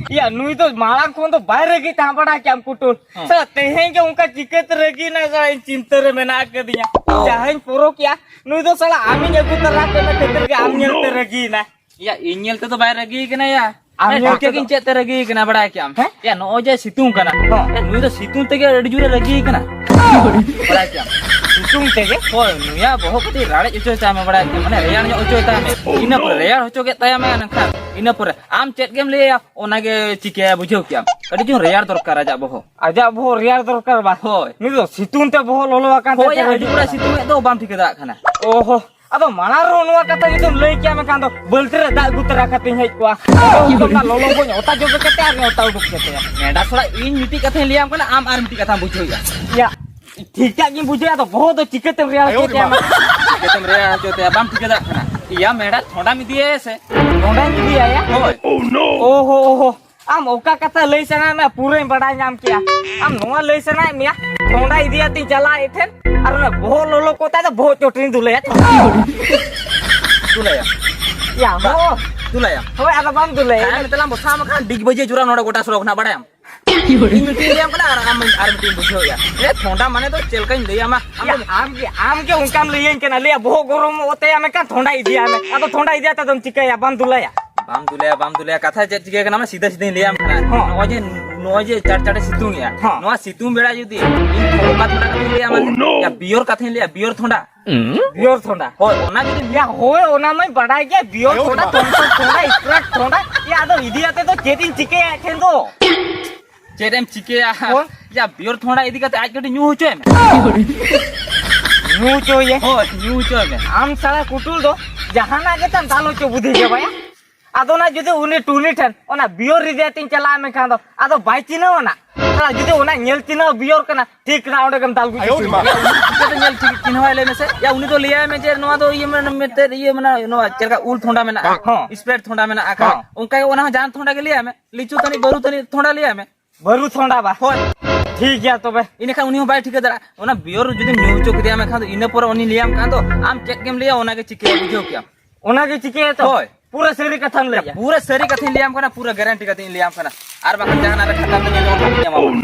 ᱭᱟ, ᱱᱩᱭ ᱫᱚ ᱢᱟᱲᱟᱝ ᱠᱷᱚᱱ ᱫᱚ ᱵᱟᱭ ᱨᱟᱹᱜᱤ ᱛᱟᱦᱮᱸ ᱵᱟᱲᱟ ᱠᱮᱭᱟ, ᱯᱩᱴᱩᱞ᱾ ᱦᱮᱸ᱾ ᱥᱟᱞᱟ, ᱛᱮᱦᱮᱧ ᱜᱮ ᱚᱱᱠᱟ ᱪᱤᱠᱟᱹᱛᱮ ᱨᱟᱹᱜᱤ ᱮᱱᱟ, ᱥᱟᱞᱟ, ᱤᱧ ᱪᱤᱱᱛᱟᱹ ᱨᱮ ᱢᱮᱱᱟᱜ ᱟᱠᱟᱫᱤᱧᱟ᱾ ᱡᱟᱦᱟᱸᱧ ᱯᱚᱨᱚᱠᱮᱭᱟ, ᱱᱩᱭ ᱫᱚ ᱥᱟᱞᱟ ᱟᱢᱤᱧ ᱟᱹᱜᱩ ᱛᱚᱨᱟ ᱠᱮᱫ ᱢᱮ ᱠᱷᱟᱹᱛᱤᱨ ᱜᱮ ᱟᱢ ᱧᱮᱞᱛᱮ ᱨᱟᱹᱜᱤᱭᱮᱱᱟ᱾ ᱭᱟ, ᱤᱧ ᱧᱮᱞ ᱛᱮᱫᱚ ᱵᱟᱭ ᱨᱟᱹᱜᱤ ᱠᱟᱱᱟ ᱭᱟ᱾ ᱟᱢ ᱦᱮᱸ, ᱧᱮᱞ ᱴᱷᱤᱠ ᱛᱮᱫᱚ᱾ ᱜᱮᱧ ᱪᱮᱫ ᱛᱮ ᱨᱟᱹᱜᱤ ᱠᱟᱱᱟ ᱵᱟᱲᱟᱭ ᱠᱮᱜ ᱟᱢ? ᱦᱮᱸ? ᱭᱟ, ᱱᱚᱜᱼᱚᱭ ᱡᱮ ᱥᱤᱛᱩᱝ ᱠᱟᱱᱟ᱾ ᱦᱮᱸ᱾ ᱱᱩᱭ ᱫᱚ ᱥᱤᱛᱩᱝ ᱛᱮᱜᱮ ᱟᱹᱰᱤ ᱡᱳᱨᱮ ᱨᱟᱹᱜᱤ ᱠᱟᱱᱟ᱾ ᱵᱟᱲᱟᱭ ᱠᱮᱜ ᱟᱢ? ᱥᱤᱛᱩᱝ ᱛᱮᱜᱮ? ᱦᱳᱭ, ᱱᱩᱭᱟᱜ ᱵᱚᱦᱚᱜ ᱠᱟᱹᱴᱤᱡ ᱨᱟᱲᱮᱡ ᱦᱚᱪᱚᱭ ᱛᱟᱭ ᱢᱮ, ᱵᱟᱲᱟᱭ ᱠᱮᱜ ᱟᱢ? ᱢᱟᱱᱮ ᱨᱮᱭᱟᱲ ᱧᱚᱜ ᱦᱚᱪᱚᱭ ᱛᱟᱭ ᱢᱮ᱾ ᱤᱱᱟᱹ ᱯᱚᱨᱮ ᱨᱮᱭᱟᱲ ᱦᱚᱪᱚ ᱠᱮᱫ ᱛᱟᱭᱟ ᱢᱮ, ᱮᱱᱠᱷᱟᱱ ᱤᱱᱟᱹ ᱯᱚᱨᱮ ᱟᱢ ᱪᱮᱫ ᱜᱮᱢ ᱞᱟᱹᱭᱟ, ᱚᱱᱟᱜᱮ ᱪᱤᱠᱟᱹᱭᱟ, ᱵᱩᱡᱷᱟᱹᱣ ᱠᱮᱜᱼᱟᱢ? ᱠᱟᱹᱴᱤᱡ ᱪᱩᱞᱩᱝ ᱨᱮᱭᱟᱲ ᱫᱚᱨᱠᱟᱨ ᱟᱡᱟᱜ ᱵᱚᱦᱚᱜ᱾ ᱟᱡᱟᱜ ᱵᱚᱦᱚᱜ ᱨᱮᱭᱟᱲ ᱫᱚᱨᱠᱟᱨ ᱵᱟ? ᱦᱳᱭ᱾ ᱱᱩᱭ ᱫᱚ ᱥᱤᱛᱩᱝ ᱛᱮ ᱵᱚᱦᱚᱜ ᱞᱚᱞᱚ ᱟᱠᱟᱱ ᱦᱳᱭ, ᱛᱟᱭᱟ᱾ ᱦᱤᱡᱩᱜ ᱠᱟᱱᱟ, ᱥᱤᱛᱩᱝ ᱮᱫ ᱫᱚ ᱵᱟᱢ ᱴᱷᱤᱠᱟᱹ ᱫᱟᱲᱮᱭᱟᱜ ᱠᱟᱱᱟ᱾ ᱚᱦᱚ, ᱟᱫᱚ ᱢᱟᱲᱟᱝ ᱨᱮᱦᱚᱸ ᱱᱚᱣᱟ ᱠᱟᱛᱷᱟ ᱡᱩᱫᱤᱢ ᱞᱟᱹᱭ ᱠᱮᱭᱟ, ᱢᱮᱱᱠᱷᱟᱱ ᱫᱚ ᱵᱟᱹᱞᱛᱤ ᱨᱮ ᱫᱟᱜ ᱟᱹᱜᱩ ᱛᱚᱨᱟ ᱠᱟᱛᱮᱧ ᱦᱮᱡ ᱠᱚᱜᱼᱟ᱾ ᱟᱫᱚ ᱩᱱ ᱫᱚ ᱚᱱᱟ ᱞᱚᱞᱚ ᱵᱟᱹᱧ ᱚᱛᱟ ᱡᱚᱵᱮ ᱠᱟᱛᱮ ᱟᱨ ᱚᱛᱟ ᱩᱰᱩᱠ ᱠᱟᱛᱮ᱾ ᱱᱮᱰᱟ ᱥᱚᱲᱟ, ᱤᱧ ᱢᱤᱫᱴᱤᱡ ᱠᱟᱛᱷᱟᱧ ᱞᱟᱹᱭᱟᱢ ᱠᱟᱱᱟ, ᱟᱢ ᱟᱨ ᱢᱤᱫᱴᱤᱡ ᱠᱟᱛᱷᱟᱢ ᱵᱩᱡᱷᱟᱹᱣᱮᱫᱼᱟ᱾ ᱭᱟ, ᱴᱷᱤᱠ ᱴᱷᱟᱠ ᱜᱤᱧ ᱵᱩᱡᱷᱟᱹᱣᱟ, ᱟᱫᱚ ᱵᱚᱦᱚᱜ ᱫᱚ ᱪᱤᱠᱟᱹᱛᱮᱢ ᱨᱮᱭᱟᱲ ᱦᱚᱪᱚ ᱛᱟᱭᱟ ᱢᱟ? ᱪᱤᱠᱟᱹᱛᱮᱢ ᱨᱮᱭᱟᱲ ᱦᱚᱪᱚ ᱛᱟᱭᱟ? ᱵᱟᱢ ᱴᱷᱤᱠᱟᱹ ᱫᱟᱲᱮᱭᱟᱜ ᱠᱟᱱᱟ᱾ ᱤᱭᱟ ᱢᱮᱰᱟ ᱛᱷᱚᱸᱰᱟᱢ ᱤᱫᱤᱭᱟᱭᱟ ᱥᱮ? ᱛᱷᱚᱸᱰᱟᱧ ᱤᱫᱤᱭᱟᱭᱟ? ᱦᱳᱭ᱾ ᱳᱦᱳ, ᱳᱦᱳ, ᱟᱢ ᱚᱠᱟ ᱠᱟᱛᱷᱟ ᱞᱟᱹᱭ ᱥᱟᱱᱟᱭᱮᱫ ᱢᱮᱭᱟ, ᱯᱩᱨᱟᱹᱧ ᱵᱟᱰᱟᱭ ᱧᱟᱢ ᱠᱮᱜᱼᱟ᱾ ᱟᱢ ᱱᱚᱣᱟ ᱞᱟᱹᱭ ᱥᱟᱱᱟᱭᱮᱫ ᱢᱮᱭᱟ, ᱛᱷᱚᱸᱰᱟ ᱤᱫᱤᱭᱟᱛᱤᱧ ᱪᱟᱞᱟᱜᱼᱟ ᱮᱴᱷᱮᱱ, ᱟᱨ ᱚᱱᱟ ᱵᱚᱦᱚᱜ ᱞᱚᱞᱚ ᱠᱚ ᱛᱟᱭ ᱫᱚ ᱵᱚᱦᱚᱜ ᱪᱚᱴᱨᱤᱧ ᱫᱩᱞᱟᱹᱭᱟ᱾ ᱫᱩᱞᱟᱭᱟ᱾ ᱭᱟ, ᱵᱟ-, ᱦᱳ᱾ ᱫᱩᱞᱟᱭᱟ᱾ ᱦᱳᱭ, ᱟᱫᱚ ᱵᱟᱢ ᱫᱩᱞᱟᱹᱭᱟ᱾ ᱠᱷᱟᱭᱟ ᱢᱮ ᱛᱟᱞᱟᱝ ᱵᱚᱥᱟ ᱢᱟ ᱠᱷᱟᱱ ᱰᱤᱜ ᱵᱟᱡᱮ ᱡᱩᱨᱟ ᱱᱚᱰᱮ ᱜᱚᱴᱟ ᱥᱚᱲᱚᱠ ᱱᱟᱜ ᱵᱟᱲᱟᱭᱟᱢ᱾ ᱤᱧ ᱢᱤᱫᱴᱤᱧ ᱞᱟᱹᱭᱟᱢ ᱠᱟᱱᱟ ᱟᱨ, ᱟᱨ ᱢᱤᱫᱴᱤᱧ ᱵᱩᱡᱷᱟᱹᱣᱮᱭᱟ᱾ ᱮ, ᱛᱷᱚᱸᱰᱟ ᱢᱟᱱᱮ ᱫᱚ ᱪᱮᱫ ᱞᱮᱠᱟᱧ ᱞᱟᱹᱭᱟᱢᱟ? ᱟᱢ ᱭᱟ, ᱫᱚ ᱟᱢ ᱜᱮ, ᱟᱢ ᱜᱮ ᱚᱱᱠᱟᱢ ᱞᱟᱹᱭᱟᱹᱧ ᱠᱟᱱᱟ, ᱞᱟᱹᱭᱟ ᱵᱚᱦᱚᱜ ᱜᱚᱨᱚᱢᱚᱜ ᱛᱟᱭᱟ, ᱢᱮᱱᱠᱷᱟᱱ ᱛᱷᱚᱸᱰᱟ ᱤᱫᱤᱭᱟ ᱢᱮ᱾ ᱟᱫᱚ ᱛᱷᱚᱸᱰᱟ ᱤᱫᱤᱭᱟ ᱛᱮᱫᱚᱢ ᱪᱤᱠᱟᱹᱭᱟ? ᱵᱟᱢ ᱫᱩᱞᱟᱭᱟ? ᱵᱟᱢ ᱫᱩᱞᱟᱭᱟ, ᱵᱟᱢ ᱫᱩᱞᱟᱭᱟ᱾ ᱠᱟᱛᱷᱟ ᱪᱮᱫ ᱪᱤᱠᱟᱹ ᱠᱟᱱᱟ, ᱢᱟᱱᱮ ᱥᱤᱫᱷᱟᱹ ᱥᱤᱫᱷᱟᱹᱧ ᱞᱟᱹᱭᱟᱢ ᱠᱟᱱᱟ᱾ ᱦᱚᱸ᱾ ᱱᱚᱜᱼᱚᱭ ᱡᱮ, ᱱᱚᱜᱼᱚᱭ ᱡᱮ ᱪᱟᱲ ᱪᱟᱲᱮ ᱥᱤᱛᱩᱝ ᱮᱜᱼᱟ, ᱦᱚᱸ᱾ ᱱᱚᱣᱟ ᱥᱤᱛᱩᱝ ᱵᱮᱲᱟ ᱡᱩᱫᱤ ᱤᱧ ᱛᱷᱚᱸᱰᱟ ᱛᱷᱚᱸᱰᱟ ᱠᱟᱛᱷᱟᱧ ᱞᱟᱹᱭᱟ, ᱢᱟᱱᱮ, ᱚ, ᱱᱳ᱾ ᱭᱟ, ᱵᱤᱭᱚᱨ ᱠᱟᱛᱷᱟᱧ ᱞᱟᱹᱭᱟ, ᱵᱤᱭᱚᱨ ᱛᱷᱚᱸᱰᱟ᱾ ᱵᱤᱭᱚᱨ ᱛᱷᱚᱸᱰᱟ? ᱦᱳᱭ, ᱚᱱᱟ ᱡᱩᱫᱤ ᱭᱟ, ᱦᱳᱭ, ᱚᱱᱟ ᱢᱟᱧ ᱵᱟᱰᱟᱭ ᱜᱮᱭᱟ, ᱵᱤᱭᱚᱨ ᱟᱭᱳ ᱛᱷᱚᱸᱰᱟ, ᱢᱟ᱾ ᱛᱷᱚᱢᱥᱚᱯ ᱛᱷᱚᱸᱰᱟ, ᱥᱯᱨᱟᱭᱤᱴ ᱛᱷᱚᱸᱰᱟ᱾ ᱭᱟ, ᱟᱫᱚ ᱤᱫᱤᱭᱟᱛᱮ ᱫᱚ ᱪᱮᱫ ᱤᱧ ᱪᱤᱠᱟᱹᱭᱟ ᱮᱠᱷᱮᱱ ᱫᱚ? ᱪᱮᱫ ᱮᱢ ᱪᱤᱠᱟᱹᱭᱟ? ᱦᱳᱭ᱾ ᱭᱟ, ᱵᱤᱭᱚᱨ ᱛᱷᱚᱸᱰᱟ ᱤᱫᱤ ᱠᱟᱛᱮ ᱟᱡ ᱠᱟᱹᱴᱤᱡ ᱧᱩ ᱦᱚᱪᱚᱭ ᱢᱮ᱾ ᱧᱩ ᱦᱚᱪᱚᱭᱮ? ᱦᱳᱭ, ᱧᱩ ᱦᱚᱪᱚᱭ ᱢᱮ᱾ ᱟᱢ ᱥᱟᱞᱟ ᱠᱩᱴᱩᱞ ᱫᱚ ᱡᱟᱦᱟᱱᱟᱜ ᱜᱮ ᱛᱟᱢ ᱫᱟᱞ ᱦᱚᱪᱚ ᱵᱩᱫᱷᱤ ᱜᱮ ᱵᱟᱭᱟ᱾ ᱟᱫᱚ ᱚᱱᱟ ᱡᱩᱫᱤ ᱩᱱᱤ ᱴᱩᱱᱤ ᱴᱷᱮᱱ ᱚᱱᱟ ᱵᱤᱭᱚᱨ ᱨᱤᱫᱮ ᱟᱛᱤᱧ ᱪᱟᱞᱟᱜᱼᱟ, ᱢᱮᱱᱠᱷᱟᱱ ᱫᱚ ᱟᱫᱚ ᱵᱟᱭ ᱪᱤᱱᱦᱟᱹᱣ ᱟᱱᱟ᱾ ᱥᱟᱞᱟ ᱡᱩᱫᱤ ᱚᱱᱟ ᱧᱮᱞ ᱪᱤᱱᱦᱟᱹᱣ ᱵᱤᱭᱚᱨ ᱠᱟᱱᱟ, ᱴᱷᱤᱠ ᱠᱟᱱᱟ, ᱚᱸᱰᱮ ᱜᱮᱢ ᱫᱟᱞ ᱜᱩᱡᱩᱜ ᱟᱭᱳ ᱨᱮ ᱢᱟ᱾ ᱠᱟᱱᱟ᱾ ᱩᱱᱤ ᱪᱤᱠᱟᱹᱛᱮ ᱧᱮᱞ ᱴᱷᱤᱠ ᱪᱤᱱᱦᱟᱹᱣᱟᱭ ᱞᱟᱹᱭ ᱢᱮᱥᱮ? ᱭᱟ, ᱩᱱᱤ ᱫᱚ ᱞᱟᱹᱭᱟᱭ ᱢᱮ ᱡᱮ ᱱᱚᱣᱟ ᱫᱚ ᱤᱭᱟᱹ ᱢᱮᱱ-, ᱢᱮᱱᱛᱮ ᱤᱭᱟᱹ ᱢᱮᱱᱟᱜᱼᱟ, ᱱᱚᱣᱟ ᱪᱮᱫ ᱞᱮᱠᱟ ᱩᱞ ᱛᱷᱚᱸᱰᱟ ᱢᱮᱱᱟᱜᱼᱟ, ᱦᱚᱸ᱾ ᱥᱯᱨᱟᱭᱤᱴ ᱛᱷᱚᱸᱰᱟ ᱢᱮᱱᱟᱜᱼᱟ, ᱦᱚᱸ᱾ ᱚᱱᱠᱟ ᱜᱮ ᱚᱱᱟ ᱦᱚᱸ ᱡᱟᱦᱟᱱ ᱛᱷᱚᱸᱰᱟ ᱜᱮ ᱞᱟᱹᱭᱟᱭ ᱢᱮ, ᱞᱤᱪᱩ ᱛᱟᱹᱱᱤᱡ, ᱵᱟᱹᱨᱩ ᱛᱟᱹᱱᱤᱡ ᱛᱷᱚᱸᱰᱟ ᱞᱟᱹᱭᱟᱭ ᱢᱮ᱾ ᱵᱟᱹᱨᱩ ᱛᱷᱚᱸᱰᱟ ᱵᱟ᱾ ᱦᱳᱭ᱾ ᱴᱷᱤᱠ ᱜᱮᱭᱟ ᱛᱚᱵᱮ᱾ ᱤᱱᱟᱹᱠᱷᱟᱱ ᱩᱱᱤ ᱦᱚᱸ ᱵᱟᱭ ᱴᱷᱤᱠᱟᱹ ᱫᱟᱲᱮᱭᱟᱜᱼᱟ᱾ ᱚᱱᱟ ᱵᱤᱭᱚᱨ ᱡᱩᱫᱤᱢ ᱧᱩ ᱦᱚᱪᱚ ᱠᱮᱫᱮᱭᱟ, ᱢᱮᱱᱠᱷᱟᱱ ᱫᱚ ᱤᱱᱟᱹ ᱯᱚᱨᱮ ᱩᱱᱤ ᱞᱟᱹᱭᱟᱢ ᱠᱷᱟᱱ ᱫᱚ ᱟᱢ ᱪᱮᱫ ᱜᱮᱢ ᱞᱟᱹᱭᱟ, ᱚᱱᱟᱜᱮ ᱪᱤᱠᱟᱹᱭᱟ, ᱵᱩᱡᱷᱟᱹᱣ ᱠᱮᱜᱼᱟᱢ? ᱚᱱᱟᱜᱮ ᱪᱤᱠᱟᱹᱭᱟ ᱛᱚ? ᱦᱳᱭ᱾ ᱯᱩᱨᱟᱹ ᱥᱟᱹᱨᱤ ᱠᱟᱛᱷᱟᱢ ᱞᱟᱹᱭᱟ? ᱯᱩᱨᱟᱹ ᱥᱟᱹᱨᱤ ᱠᱟᱛᱷᱟᱧ ᱞᱟᱹᱭᱟᱢ ᱠᱟᱱᱟ, ᱯᱩᱨᱟᱹ ᱜᱮᱨᱮᱱᱴᱤ ᱠᱟᱛᱮᱧ ᱞᱟᱹᱭᱟᱢ ᱠᱟᱱᱟ᱾ ᱟᱨ ᱵᱟᱝᱠᱷᱟᱱ ᱡᱟᱦᱟᱱᱟᱜ ᱨᱮ ᱠᱷᱟᱛᱟ ᱛᱮ ᱧᱮᱞ ᱧᱟᱢᱟ᱾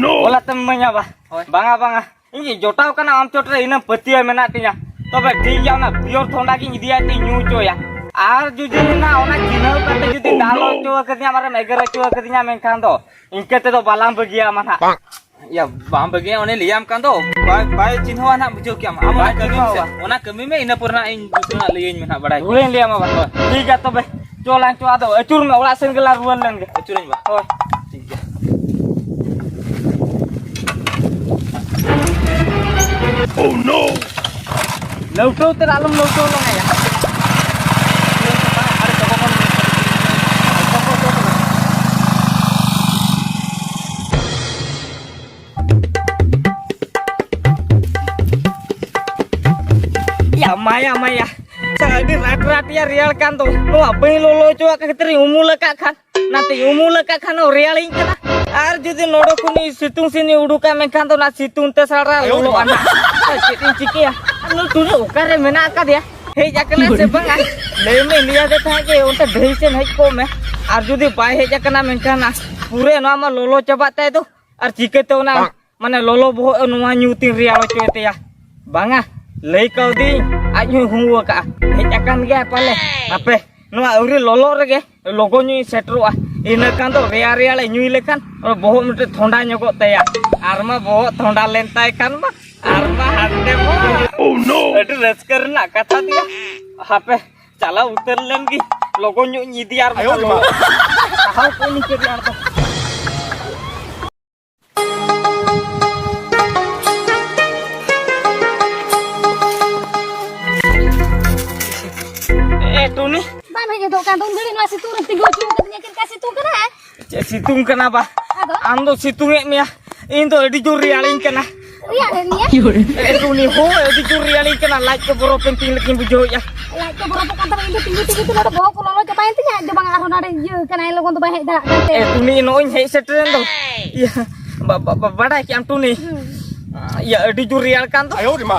ᱚᱞᱟᱛᱮᱢ ᱤᱢᱟᱹᱧᱟ ᱵᱟ? ᱦᱳᱭ᱾ ᱵᱟᱝᱟ, ᱵᱟᱝᱟ᱾ ᱤᱧ ᱡᱚᱴᱟᱣ ᱠᱟᱱᱟ ᱟᱢ ᱪᱚᱴ ᱨᱮ, ᱤᱱᱟᱹ ᱯᱟᱹᱛᱭᱟᱹᱣ ᱢᱮᱱᱟᱜ ᱛᱤᱧᱟ᱾ ᱛᱚᱵᱮ ᱴᱷᱤᱠ ᱜᱮᱭᱟ, ᱚᱱᱟ ᱯᱤᱭᱳᱨ ᱛᱷᱚᱱᱰᱟ ᱜᱤᱧ ᱤᱫᱤᱭᱟ, ᱛᱤᱧ ᱧᱩ ᱦᱚᱪᱚᱭᱟ᱾ ᱟᱨ ᱡᱩᱫᱤ ᱱᱟ ᱚᱱᱟ ᱪᱤᱱᱦᱟᱹᱣ ᱠᱟᱛᱮ ᱡᱩᱫᱤ ᱫᱟᱞ ᱦᱚᱪᱚ ᱟᱠᱟᱫᱤᱧᱟ, ᱟᱢᱟᱨᱮᱢ ᱮᱜᱮᱨ ᱦᱚᱪᱚ ᱟᱠᱟᱫᱤᱧᱟ, ᱢᱮᱱᱠᱷᱟᱱ ᱫᱚ ᱤᱱᱠᱟᱹ ᱛᱮᱫᱚ ᱵᱟᱞᱟᱝ ᱵᱟᱹᱜᱤᱭᱟ ᱢᱟ ᱱᱟᱦᱟᱜ᱾ ᱭᱟ, ᱵᱟᱢ ᱵᱟᱹᱜᱤᱭᱟ, ᱚᱱᱮ ᱞᱟᱹᱭᱟᱢ ᱠᱟᱱ ᱫᱚ, ᱵᱟᱭ, ᱵᱟᱭ ᱪᱤᱱᱦᱟᱹᱣᱟ ᱱᱟᱦᱟᱜ, ᱵᱩᱡᱷᱟᱹᱣ ᱠᱮᱜᱼᱟᱢ? ᱟᱢ ᱵᱟᱭ ᱚᱱᱟ ᱠᱟᱹᱢᱤ ᱢᱮ ᱥᱮ, ᱪᱤᱱᱦᱟᱹᱣᱟ᱾ ᱚᱱᱟ ᱠᱟᱹᱢᱤ ᱢᱮ, ᱤᱱᱟᱹ ᱯᱚᱨᱮ ᱱᱟᱦᱟᱜ ᱤᱧ ᱫᱩᱥᱨᱟᱹ ᱱᱟᱦᱟᱜ ᱞᱟᱹᱭᱟᱹᱧ ᱢᱮ ᱱᱟᱦᱟᱜ, ᱵᱟᱲᱟᱭ ᱠᱮᱜᱼᱟᱢ? ᱦᱳᱭ, ᱞᱟᱹᱭᱟᱢᱟ ᱵᱟᱵᱟ᱾ ᱦᱳᱭ᱾ ᱴᱷᱤᱠ ᱜᱮᱭᱟ ᱛᱚᱵᱮ᱾ ᱪᱚᱞᱟᱝ ᱪᱚ, ᱟᱫᱚ ᱟᱹᱪᱩᱨ ᱢᱮ, ᱚᱲᱟᱜ ᱥᱮᱱ ᱜᱮᱞᱟᱝ ᱨᱩᱣᱟᱹᱲ ᱞᱮᱱ ᱜᱮ᱾ ᱟᱹᱪᱩᱨᱟᱹᱧ ᱵᱟ᱾ ᱦᱳᱭ᱾ ᱴᱷᱤᱠ ᱜᱮᱭᱟ᱾ Oh no! ᱞᱟᱹᱣᱴᱟᱹᱣ ᱛᱮ ᱟᱞᱚᱢ ᱞᱟᱹᱣᱴᱟᱹᱣ ᱞᱟᱝᱟᱭᱟ᱾ ᱭᱟ ᱢᱟᱭᱟ, ᱢᱟᱭᱟ᱾ ᱟᱪᱪᱷᱟ, ᱟᱹᱰᱤ ᱨᱟᱴ ᱨᱟᱴ ᱭᱟ ᱨᱮᱭᱟᱲ ᱠᱟᱱ ᱫᱚ᱾ ᱱᱚᱣᱟ ᱵᱟᱹᱧ ᱞᱚᱞᱚ ᱦᱚᱪᱚᱣᱟᱜ ᱠᱷᱟᱹᱛᱤᱨ ᱤᱧ ᱩᱢᱩᱞ ᱟᱠᱟᱫ ᱠᱷᱟᱱ, ᱚᱱᱟᱛᱮ ᱩᱢᱩᱞ ᱟᱠᱟᱫ ᱠᱷᱟᱱ ᱦᱚᱸ ᱨᱮᱭᱟᱲᱤᱧ ᱠᱟᱱᱟ᱾ ᱟᱨ ᱡᱩᱫᱤ ᱱᱚᱰᱮ ᱠᱷᱚᱱ ᱤᱧ ᱥᱤᱛᱩᱝ ᱥᱮᱱ ᱤᱧ ᱩᱰᱩᱠᱟ, ᱢᱮᱱᱠᱷᱟᱱ ᱫᱚ ᱚᱱᱟ ᱥᱤᱛᱩᱝ ᱛᱮ ᱥᱟᱲᱟ ᱞᱚᱞᱚᱜᱼᱟ ᱱᱟᱜ᱾ ᱪᱮᱫ ᱤᱧ ᱪᱤᱠᱟᱹᱭᱟ? ᱟᱨ ᱱᱩᱭ ᱴᱩᱰᱩ ᱚᱠᱟᱨᱮ ᱢᱮᱱᱟᱜ ᱟᱠᱟᱫᱮᱭᱟ? ᱦᱮᱡ ᱟᱠᱟᱱᱟᱭ ᱥᱮ ᱵᱟᱝᱟ? ᱞᱟᱹᱭ ᱢᱮ, ᱞᱟᱹᱭᱟᱫᱮ ᱛᱟᱦᱮᱸᱫ ᱜᱮ ᱚᱱᱛᱮ ᱰᱟᱹᱦᱤ ᱥᱮᱱ ᱦᱮᱡ ᱠᱚᱜ ᱢᱮ᱾ ᱟᱨ ᱡᱩᱫᱤ ᱵᱟᱭ ᱦᱮᱡ ᱟᱠᱟᱱᱟ, ᱢᱮᱱᱠᱷᱟᱱ ᱯᱩᱨᱟᱹ ᱱᱚᱣᱟ ᱢᱟ ᱞᱚᱞᱚ ᱪᱟᱵᱟᱜ ᱛᱟᱭ ᱫᱚ᱾ ᱟᱨ ᱪᱤᱠᱟᱹᱛᱮ ᱚᱱᱟ, ᱢᱟᱱᱮ, ᱞᱚᱞᱚ ᱵᱚᱦᱚᱜ ᱱᱚᱣᱟ ᱧᱩ ᱛᱤᱧ ᱨᱮᱭᱟᱲ ᱦᱚᱪᱚᱭ ᱛᱟᱭᱟ? ᱵᱟᱝᱟ, ᱞᱟᱹᱭ ᱠᱟᱣᱫᱤᱧ, ᱟᱡ ᱦᱚᱸᱭ ᱦᱩᱸ ᱟᱠᱟᱜᱼᱟ᱾ ᱦᱮᱡ ᱟᱠᱟᱱ ᱜᱮᱭᱟᱭ ᱯᱟᱞᱮ᱾ ᱦᱟᱯᱮ, ᱱᱚᱣᱟ ᱟᱹᱣᱨᱤ ᱞᱚᱞᱚᱜ ᱨᱮᱜᱮ ᱞᱚᱜᱚᱱ ᱧᱚᱜ ᱤᱧ ᱥᱮᱴᱮᱨᱚᱜᱼᱟ᱾ ᱤᱱᱟᱹ ᱠᱷᱟᱱ ᱫᱚ ᱨᱮᱭᱟᱲ ᱨᱮᱭᱟᱲᱮ ᱧᱩᱭ ᱞᱮᱠᱷᱟᱱ ᱚᱱᱟ ᱵᱚᱦᱚᱜ ᱢᱤᱫᱴᱮᱡ ᱛᱷᱚᱱᱰᱟ ᱧᱚᱜᱚᱜ ᱛᱟᱭᱟ᱾ ᱟᱨ ᱢᱟ ᱵᱚᱦᱚᱜ ᱛᱷᱚᱱᱰᱟ ᱞᱮᱱ ᱛᱟᱭ ᱠᱷᱟᱱ ᱢᱟ, ᱟᱨ ᱢᱟ ᱦᱟᱱᱛᱮ ᱢᱟ᱾ Oh no! ᱟᱹᱰᱤ ᱨᱟᱹᱥᱠᱟᱹ ᱨᱮᱱᱟᱜ ᱠᱟᱛᱷᱟ ᱛᱮᱭᱟ᱾ ᱦᱟᱯᱮ, ᱪᱟᱞᱟᱣ ᱩᱛᱟᱹᱨ ᱞᱮᱱ ᱜᱮ, ᱞᱚᱜᱚᱱ ᱧᱚᱜ ᱤᱧ ᱤᱫᱤᱭᱟ ᱟᱨ ᱟᱭᱳ ᱨᱮ ᱢᱟ᱾ ᱥᱟᱦᱟᱣ ᱠᱚᱜ ᱤᱧ ᱪᱮᱫ ᱨᱮᱭᱟᱲ ᱫᱚ᱾ ᱮ, ᱴᱩᱱᱤ᱾ ᱵᱟᱢ ᱦᱮᱡ ᱜᱚᱫᱚᱜ ᱠᱟᱱ ᱫᱚ, ᱩᱱ ᱜᱷᱟᱹᱲᱤᱡ ᱱᱚᱣᱟ ᱥᱤᱛᱩᱝ ᱨᱮᱢ ᱛᱤᱸᱜᱩ ᱦᱚᱪᱚ ᱟᱠᱟᱫᱤᱧᱟ, ᱪᱮᱫ ᱞᱮᱠᱟ ᱥᱤᱛᱩᱝ ᱠᱟᱱᱟ? ᱪᱮᱫ ᱥᱤᱛᱩᱝ ᱠᱟᱱᱟ ᱵᱟ? ᱟᱫᱚ? ᱟᱢ ᱫᱚ ᱥᱤᱛᱩᱝ ᱮᱫ ᱢᱮᱭᱟ, ᱤᱧ ᱫᱚ ᱟᱹᱰᱤ ᱡᱳᱨ ᱨᱮᱭᱟᱲᱤᱧ ᱠᱟᱱᱟ᱾ ᱨᱮᱭᱟᱲ ᱮᱫ ᱢᱮᱭᱟ? ᱮ, ᱴᱩᱱᱤ ᱦᱳ, ᱟᱹᱰᱤ ᱡᱳᱨ ᱨᱮᱭᱟᱲᱤᱧ ᱠᱟᱱᱟ, ᱞᱟᱡ ᱠᱚ ᱵᱚᱨᱚᱯ ᱮᱱ ᱛᱤᱧ ᱞᱮᱠᱟᱧ ᱵᱩᱡᱷᱟᱹᱣᱮᱫᱼᱟ᱾ ᱞᱟᱡ ᱠᱚ ᱵᱚᱨᱚᱯᱚᱜ ᱠᱟᱱ ᱛᱟᱢᱟ, ᱤᱧ ᱫᱚ ᱛᱤᱸᱜᱩ ᱛᱤᱸᱜᱩ ᱛᱮ ᱱᱚᱰᱮ ᱵᱚᱦᱚᱜ ᱠᱚ ᱞᱚᱞᱚ ᱪᱟᱵᱟᱭᱮᱱ ᱛᱤᱧᱟ, ᱟᱡ ᱫᱚ ᱵᱟᱝ ᱟᱨᱦᱚᱸ ᱱᱚᱰᱮ ᱤᱭᱟᱹ ᱠᱟᱱᱟᱭ, ᱞᱚᱜᱚᱱ ᱫᱚ ᱵᱟᱭ ᱦᱮᱡ ᱫᱟᱲᱮᱭᱟᱜ ᱠᱟᱱ ᱛᱮ᱾ ᱮ, ᱴᱩᱱᱤ, ᱱᱚᱜᱼᱚᱭ ᱤᱧ ᱦᱮᱡ ᱥᱮᱴᱮᱨᱮᱱ ᱫᱚ᱾ ᱤᱭᱟᱹ, ᱵᱟ-, ᱵᱟ-, ᱵᱟ-, ᱵᱟᱰᱟᱭ ᱠᱮᱜᱼᱟᱢ ᱴᱩᱱᱤ? ᱦᱩᱸ᱾ ᱤᱭᱟᱹ, ᱟᱹᱰᱤ ᱡᱳᱨ ᱨᱮᱭᱟᱲ ᱠᱟᱱ ᱫᱚ᱾ ᱟᱭᱳ ᱨᱮ ᱢᱟ᱾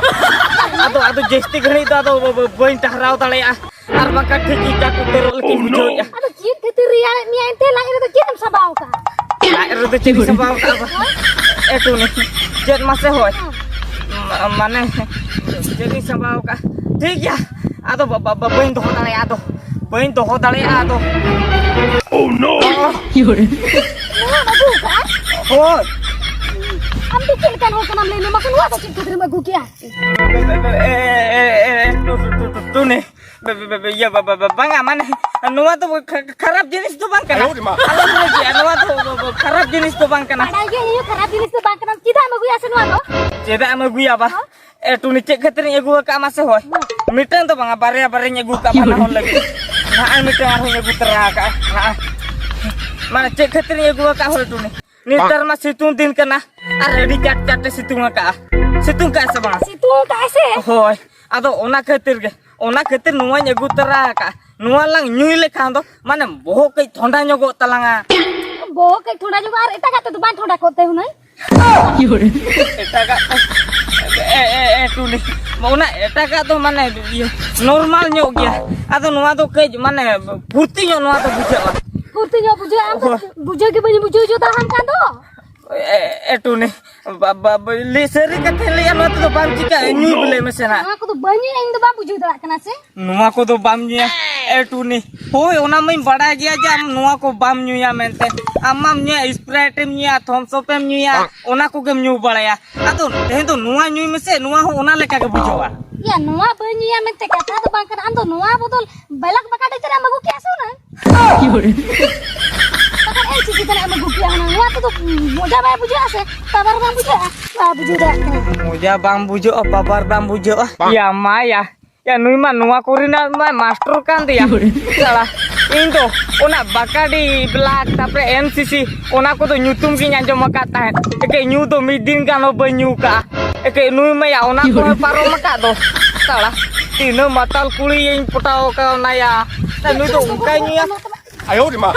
ᱟᱫᱚ, ᱟᱫᱚ ᱡᱟᱹᱥᱛᱤ ᱜᱷᱟᱹᱲᱤᱡ ᱫᱚ ᱟᱫᱚ ᱵᱟᱹᱧ ᱴᱟᱦᱨᱟᱣ ᱫᱟᱲᱮᱭᱟᱜᱼᱟ᱾ ᱟᱨ ᱵᱟᱝᱠᱷᱟᱱ ᱴᱷᱤᱠ ᱜᱮ ᱡᱟᱠ ᱩᱛᱟᱹᱨᱚᱜ ᱞᱮᱠᱟᱧ ᱵᱩᱡᱷᱟᱹᱣᱮᱫᱼᱟ᱾ ᱟᱫᱚ ᱪᱮᱫ ᱠᱷᱟᱹᱛᱤᱨ ᱨᱮᱭᱟᱲᱮᱫ ᱢᱮᱭᱟ ᱮᱱᱛᱮ? ᱞᱟᱡ ᱨᱮᱫᱚ ᱪᱮᱫ ᱮᱢ ᱥᱟᱵᱟᱣ ᱠᱟᱜᱼᱟ? ᱞᱟᱡ ᱨᱮᱫᱚ ᱪᱮᱫ ᱤᱧ ᱥᱟᱵᱟᱣ ᱠᱟᱜᱼᱟ ᱵᱟ? ᱮ ᱴᱩᱱᱤ, ᱪᱮᱫ ᱢᱟᱥᱮ ᱦᱳᱭ? ᱢᱟ-, ᱢᱟᱱᱮ, ᱪᱮᱫ ᱤᱧ ᱥᱟᱵᱟᱣ ᱠᱟᱜᱼᱟ? ᱴᱷᱤᱠ ᱜᱮᱭᱟ, ᱟᱫᱚ ᱵᱟ-, ᱵᱟ-, ᱵᱟ-, ᱵᱟᱹᱧ ᱫᱚᱦᱚ ᱫᱟᱲᱮᱭᱟᱜᱼᱟ, ᱟᱫᱚ ᱵᱟᱹᱧ ᱫᱚᱦᱚ ᱫᱟᱲᱮᱭᱟᱜᱼᱟ, ᱟᱫᱚ᱾ Oh no! ᱱᱚᱣᱟ ᱟᱹᱜᱩ ᱠᱟᱜᱼᱟ? ᱦᱳᱭ᱾ ᱟᱢ ᱫᱚ ᱪᱮᱫ ᱞᱮᱠᱟᱱ ᱦᱚᱲ ᱠᱟᱱᱟᱢ ᱞᱟᱹᱭ ᱢᱮ ᱢᱟᱥᱮ? ᱱᱚᱣᱟ ᱫᱚ ᱪᱮᱫ ᱠᱷᱟᱹᱛᱤᱨᱮᱢ ᱟᱹᱜᱩ ᱠᱮᱜᱼᱟ? ᱮ, ᱮ, ᱮ, ᱮ, ᱴᱩ-, ᱴᱩ-, ᱴᱩ-, ᱴᱩ-, ᱴᱩᱱᱤ, ᱵᱮ-, ᱵᱮ-, ᱵᱮ-, ᱤᱭᱟᱹ, ᱵᱟ-, ᱵᱟ-, ᱵᱟ-, ᱵᱟᱝᱟ, ᱢᱟᱱᱮ, ᱱᱚᱣᱟ ᱫᱚ ᱠᱷᱟ-, ᱠᱷᱟ-, ᱠᱷᱟᱨᱟᱯ ᱡᱤᱱᱤᱥ ᱫᱚ ᱵᱟᱝ ᱠᱟᱱᱟ᱾ ᱟᱭᱳ ᱨᱮ ᱢᱟ᱾ ᱟᱞᱚᱢ ᱞᱟᱹᱭ ᱠᱮᱜᱼᱟ, ᱱᱚᱣᱟ ᱫᱚ ᱵᱟ-, ᱵᱟ-, ᱠᱷᱟᱨᱟᱯ ᱡᱤᱱᱤᱥ ᱫᱚ ᱵᱟᱝ ᱠᱟᱱᱟ᱾ ᱵᱟᱰᱟᱭ ᱜᱮ ᱤᱧ ᱦᱚᱸ ᱠᱷᱟᱨᱟᱯ ᱡᱤᱱᱤᱥ ᱫᱚ ᱵᱟᱝ ᱠᱟᱱᱟ᱾ ᱪᱮᱫᱟᱜ ᱮᱢ ᱟᱹᱜᱩᱭᱟ ᱥᱮ ᱱᱚᱣᱟ ᱫᱚ? ᱪᱮᱫᱟᱜ ᱮᱢ ᱟᱹᱜᱩᱭᱟ ᱵᱟ? ᱦᱚᱸ? ᱮ, ᱴᱩᱱᱤ, ᱪᱮᱫ ᱠᱷᱟᱹᱛᱤᱨᱤᱧ ᱟᱹᱜᱩ ᱟᱠᱟᱫᱼᱟ ᱢᱟᱥᱮ ᱦᱚᱭ? ᱦᱚᱸ᱾ ᱢᱤᱫᱴᱟᱝ ᱫᱚ ᱵᱟᱝᱟ, ᱵᱟᱨᱭᱟ ᱵᱟᱨᱭᱟᱧ ᱟᱹᱜᱩ ᱟᱠᱟᱫᱼᱟ ᱵᱟᱱᱟ ᱦᱚᱲ ᱞᱟᱹᱜᱤᱫ᱾ ᱱᱟᱦᱟᱜ ᱢᱤᱫᱴᱟᱝ ᱟᱨᱦᱚᱸᱧ ᱟᱹᱜᱩ ᱛᱚᱨᱟ ᱟᱠᱟᱫᱼᱟ᱾ ᱱᱟᱦᱟᱜ᱾ ᱢᱟᱱᱮ ᱪᱮᱫ ᱠᱷᱟᱹᱛᱤᱨᱤᱧ ᱟᱹᱜᱩ ᱟᱠᱟᱫᱼᱟ ᱦᱚᱭ ᱴᱩᱱᱤ? ᱱᱮᱛᱟᱨ ᱢᱟ ᱥᱤᱛᱩᱝ ᱫᱤᱱ ᱠᱟᱱᱟ, ᱟᱨ ᱟᱹᱰᱤ ᱪᱟᱴ ᱪᱟᱴᱮ ᱥᱤᱛᱩᱝ ᱟᱠᱟᱜᱼᱟ᱾ ᱥᱤᱛᱩᱝ ᱠᱟᱜᱼᱟ ᱥᱮ ᱵᱟᱝ? ᱥᱤᱛᱩᱝ ᱠᱟᱜᱼᱟ ᱥᱮ? ᱦᱳᱭ, ᱟᱫᱚ ᱚᱱᱟ ᱠᱷᱟᱹᱛᱤᱨ ᱜᱮ, ᱚᱱᱟ ᱠᱷᱟᱹᱛᱤᱨ ᱱᱚᱣᱟᱧ ᱟᱹᱜᱩ ᱛᱚᱨᱟ ᱟᱠᱟᱜᱼᱟ᱾ ᱱᱚᱣᱟ ᱞᱟᱝ ᱧᱩᱭ ᱞᱮᱠᱷᱟᱱ ᱫᱚ, ᱢᱟᱱᱮ, ᱵᱚᱦᱚᱜ ᱠᱟᱹᱡ ᱴᱷᱚᱱᱰᱟ ᱧᱚᱜᱚᱜ ᱛᱟᱞᱟᱝᱟ᱾ ᱵᱚᱦᱚᱜ ᱠᱟᱹᱡ ᱴᱷᱚᱱᱰᱟ ᱧᱚᱜᱚᱜᱼᱟ, ᱟᱨ ᱮᱴᱟᱜᱟᱜ ᱛᱮᱫᱚ ᱵᱟᱝ ᱴᱷᱚᱱᱰᱟ ᱠᱚᱜ ᱛᱮ ᱦᱩᱱᱟᱹᱝ? ᱮᱴᱟᱜᱟᱜ ᱛᱮ, ᱮ, ᱮ, ᱮ, ᱴᱩᱱᱤ, ᱚᱱᱟ ᱮᱴᱟᱜᱟᱜ ᱫᱚ, ᱢᱟᱱᱮ, ᱤᱭᱟᱹ, ᱱᱚᱨᱢᱟᱞ ᱧᱚᱜ ᱜᱮᱭᱟ᱾ ᱟᱫᱚ ᱱᱚᱣᱟ ᱫᱚ ᱠᱟᱹᱡ, ᱢᱟᱱᱮ, ᱯᱷᱩᱨᱛᱤ ᱧᱚᱜ ᱱᱚᱣᱟ ᱫᱚ ᱵᱩᱡᱷᱟᱹᱜᱼᱟ᱾ ᱯᱷᱩᱨᱛᱤ ᱧᱚᱜ ᱵᱩᱡᱷᱟᱹᱜᱼᱟ, ᱟᱢ ᱫᱚ ᱦᱳᱭ᱾ ᱵᱩᱡᱷᱟᱹᱣ ᱜᱮ ᱵᱟᱹᱧ ᱵᱩᱡᱷᱟᱹᱣ ᱦᱚᱪᱚ ᱫᱟᱲᱮᱭᱟᱢ ᱠᱟᱱ ᱫᱚ᱾ ᱮ, ᱮ, ᱴᱩᱱᱤ, ᱵᱟ-, ᱵᱟ-, ᱵᱟ-, ᱞᱟᱹᱭ ᱥᱟᱹᱨᱤ ᱠᱟᱛᱷᱟᱧ ᱞᱟᱹᱭᱟ, ᱱᱚᱣᱟ ᱛᱮᱫᱚ ᱵᱟᱢ ᱪᱤᱠᱟᱹᱜᱼᱟ, ᱧᱩ ᱵᱚᱞᱮ ᱢᱮᱥᱮ ᱱᱟᱜ᱾ ᱱᱚᱣᱟ ᱠᱚᱫᱚ ᱵᱟᱹᱧ ᱧᱩᱭᱟ, ᱤᱧ ᱫᱚ ᱵᱟᱢ ᱵᱩᱡᱷᱟᱹᱣ ᱫᱟᱲᱮᱭᱟᱜ ᱠᱟᱱᱟ ᱥᱮ? ᱱᱚᱣᱟ ᱠᱚᱫᱚ ᱵᱟᱢ ᱧᱩᱭᱟ? ᱮ, ᱴᱩᱱᱤ, ᱦᱳᱭ, ᱚᱱᱟ ᱢᱟᱧ ᱵᱟᱰᱟᱭ ᱜᱮᱭᱟ ᱡᱮ ᱟᱢ ᱱᱚᱣᱟ ᱠᱚ ᱵᱟᱢ ᱧᱩᱭᱟ ᱢᱮᱱᱛᱮ᱾ ᱟᱢ ᱢᱟᱢ ᱧᱩᱭᱟ, Sprite ᱮᱢ ᱧᱩᱭᱟ, Thums Up ᱮᱢ ᱧᱩᱭᱟ, ᱚᱱᱟ ᱠᱚᱜᱮᱢ ᱧᱩ ᱵᱟᱲᱟᱭᱟ᱾ ᱟᱫᱚ ᱛᱮᱦᱮᱧ ᱫᱚ ᱱᱚᱣᱟ ᱧᱩᱭ ᱢᱮᱥᱮ, ᱱᱚᱣᱟ ᱦᱚᱸ ᱚᱱᱟ ᱞᱮᱠᱟ ᱜᱮ ᱵᱩᱡᱷᱟᱹᱜᱼᱟ᱾ ᱭᱟ, ᱱᱚᱣᱟ ᱵᱟᱹᱧ ᱧᱩᱭᱟ ᱢᱮᱱᱛᱮ ᱠᱟᱛᱷᱟ ᱫᱚ ᱵᱟᱝ ᱠᱟᱱᱟ᱾ ᱟᱢ ᱫᱚ ᱱᱚᱣᱟ ᱵᱚᱫᱚᱞ ᱵᱮᱞᱟᱠ ᱵᱟᱠᱟᱰᱤ ᱛᱮᱱᱟᱜ ᱮᱢ ᱟᱹᱜᱩ ᱠᱮᱭᱟ ᱥᱮ ᱦᱩᱱᱟᱹᱝ? ᱵᱟᱠᱷᱟᱱ ᱮᱢ ᱪᱤᱠᱟᱹ ᱛᱮᱱᱟᱜ ᱮᱢ ᱟᱹᱜᱩ ᱠᱮᱭᱟ ᱦᱩᱱᱟᱹᱝ? ᱱᱚᱣᱟ ᱛᱮᱫᱚ ᱢᱚᱡᱟ ᱵᱟᱭ ᱵᱩᱡᱷᱟᱹᱜᱼᱟ ᱥᱮ ᱯᱟᱣᱟᱨ ᱵᱟᱝ ᱵᱩᱡᱷᱟᱹᱜᱼᱟ? ᱵᱟᱭ ᱵᱩᱡᱷᱟᱹᱣ ᱫᱟᱲᱮᱭᱟᱜ ᱠᱟᱱᱟ᱾ ᱢᱚᱡᱟ ᱵᱟᱝ ᱵᱩᱡᱷᱟᱹᱜᱼᱟ, ᱯᱟᱣᱟᱨ ᱵᱟᱝ ᱵᱩᱡᱷᱟᱹᱜᱼᱟ᱾ ᱭᱟ ᱢᱟᱭᱟ, ᱭᱟ ᱱᱩᱭ ᱢᱟ ᱱᱚᱣᱟ ᱠᱚᱨᱮᱱᱟᱜ ᱢᱟ ᱢᱟᱥᱴᱚᱨ ᱠᱟᱱ ᱫᱮᱭᱟ᱾ ᱥᱟᱞᱟ, ᱤᱧ ᱫᱚ ᱚᱱᱟ ᱵᱟᱠᱟᱰᱤ ᱵᱞᱟᱠ, ᱛᱟᱯᱚᱨᱮ ᱮᱱ ᱥᱤ ᱥᱤ, ᱚᱱᱟ ᱠᱚᱫᱚ ᱧᱩᱛᱩᱢ ᱜᱤᱧ ᱟᱸᱡᱚᱢ ᱟᱠᱟᱫ ᱛᱟᱦᱮᱸᱫ᱾ ᱮᱠᱮ ᱧᱩ ᱫᱚ ᱢᱤᱫ ᱫᱤᱱ ᱜᱟᱱ ᱦᱚᱸ ᱵᱟᱹᱧ ᱧᱩ ᱠᱟᱜᱼᱟ᱾ ᱮᱠᱮ ᱱᱩᱭ ᱢᱟᱭᱟ ᱚᱱᱟ ᱠᱚᱦᱚᱸ ᱯᱟᱨᱚᱢ ᱟᱠᱟᱫ ᱫᱚ᱾ ᱥᱟᱞᱟ, ᱛᱤᱱᱟᱹᱜ ᱢᱟᱛᱟᱞ ᱠᱩᱲᱤᱭᱟᱹᱧ ᱯᱚᱴᱟᱣ ᱠᱟᱣᱱᱟᱭᱟ᱾ ᱱᱩᱭ ᱫᱚ ᱚᱱᱠᱟᱭ ᱧᱩᱭᱟ᱾ ᱟᱭᱳ ᱨᱮ ᱢᱟ᱾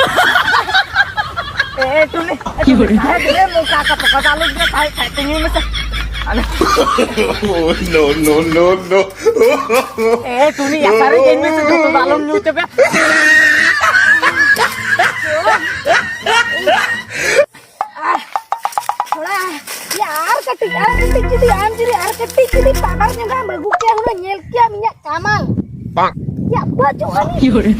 ᱮ, ᱮ, ᱴᱩᱱᱤ, ᱮ, ᱴᱩᱱᱤ, ᱛᱟᱦᱮᱸ ᱫᱮ, ᱢᱚᱠᱟ ᱠᱟ ᱯᱚᱠᱟ ᱫᱟᱞᱩ ᱫᱮ, ᱛᱟᱦᱮᱸ, ᱛᱟᱦᱮᱸ, ᱛᱤᱧᱩ ᱢᱮᱥᱮ᱾ ᱟᱞᱮ᱾ No, no, no, no. ᱮ, ᱴᱩᱱᱤ, ᱭᱟ, ᱥᱟᱹᱨᱤ ᱜᱮᱧ ᱢᱮᱥᱮ, ᱡᱚᱛᱚ ᱫᱚ ᱟᱞᱚᱢ ᱧᱩ ᱪᱟᱵᱟᱭᱟ᱾ ᱛᱷᱚᱲᱟ, ᱭᱟ, ᱟᱨ ᱠᱟᱹᱴᱤᱡ, ᱟᱨ ᱠᱟᱹᱴᱤᱡ ᱡᱩᱫᱤ, ᱟᱢ ᱡᱩᱫᱤ ᱟᱨ ᱠᱟᱹᱴᱤᱡ ᱡᱩᱫᱤ ᱯᱟᱣᱟᱨ ᱧᱚᱜᱟᱜ ᱮᱢ ᱟᱹᱜᱩ ᱠᱮᱭᱟ, ᱦᱩᱱᱟᱹᱝ ᱧᱮᱞ ᱠᱮᱭᱟᱢ ᱤᱧᱟᱹᱜ ᱠᱟᱢᱟᱞ᱾ ᱵᱟᱝ᱾ ᱭᱟ, ᱵᱟᱹᱪᱩᱜ ᱟᱹᱱᱤᱡ᱾ ᱦᱳᱭ᱾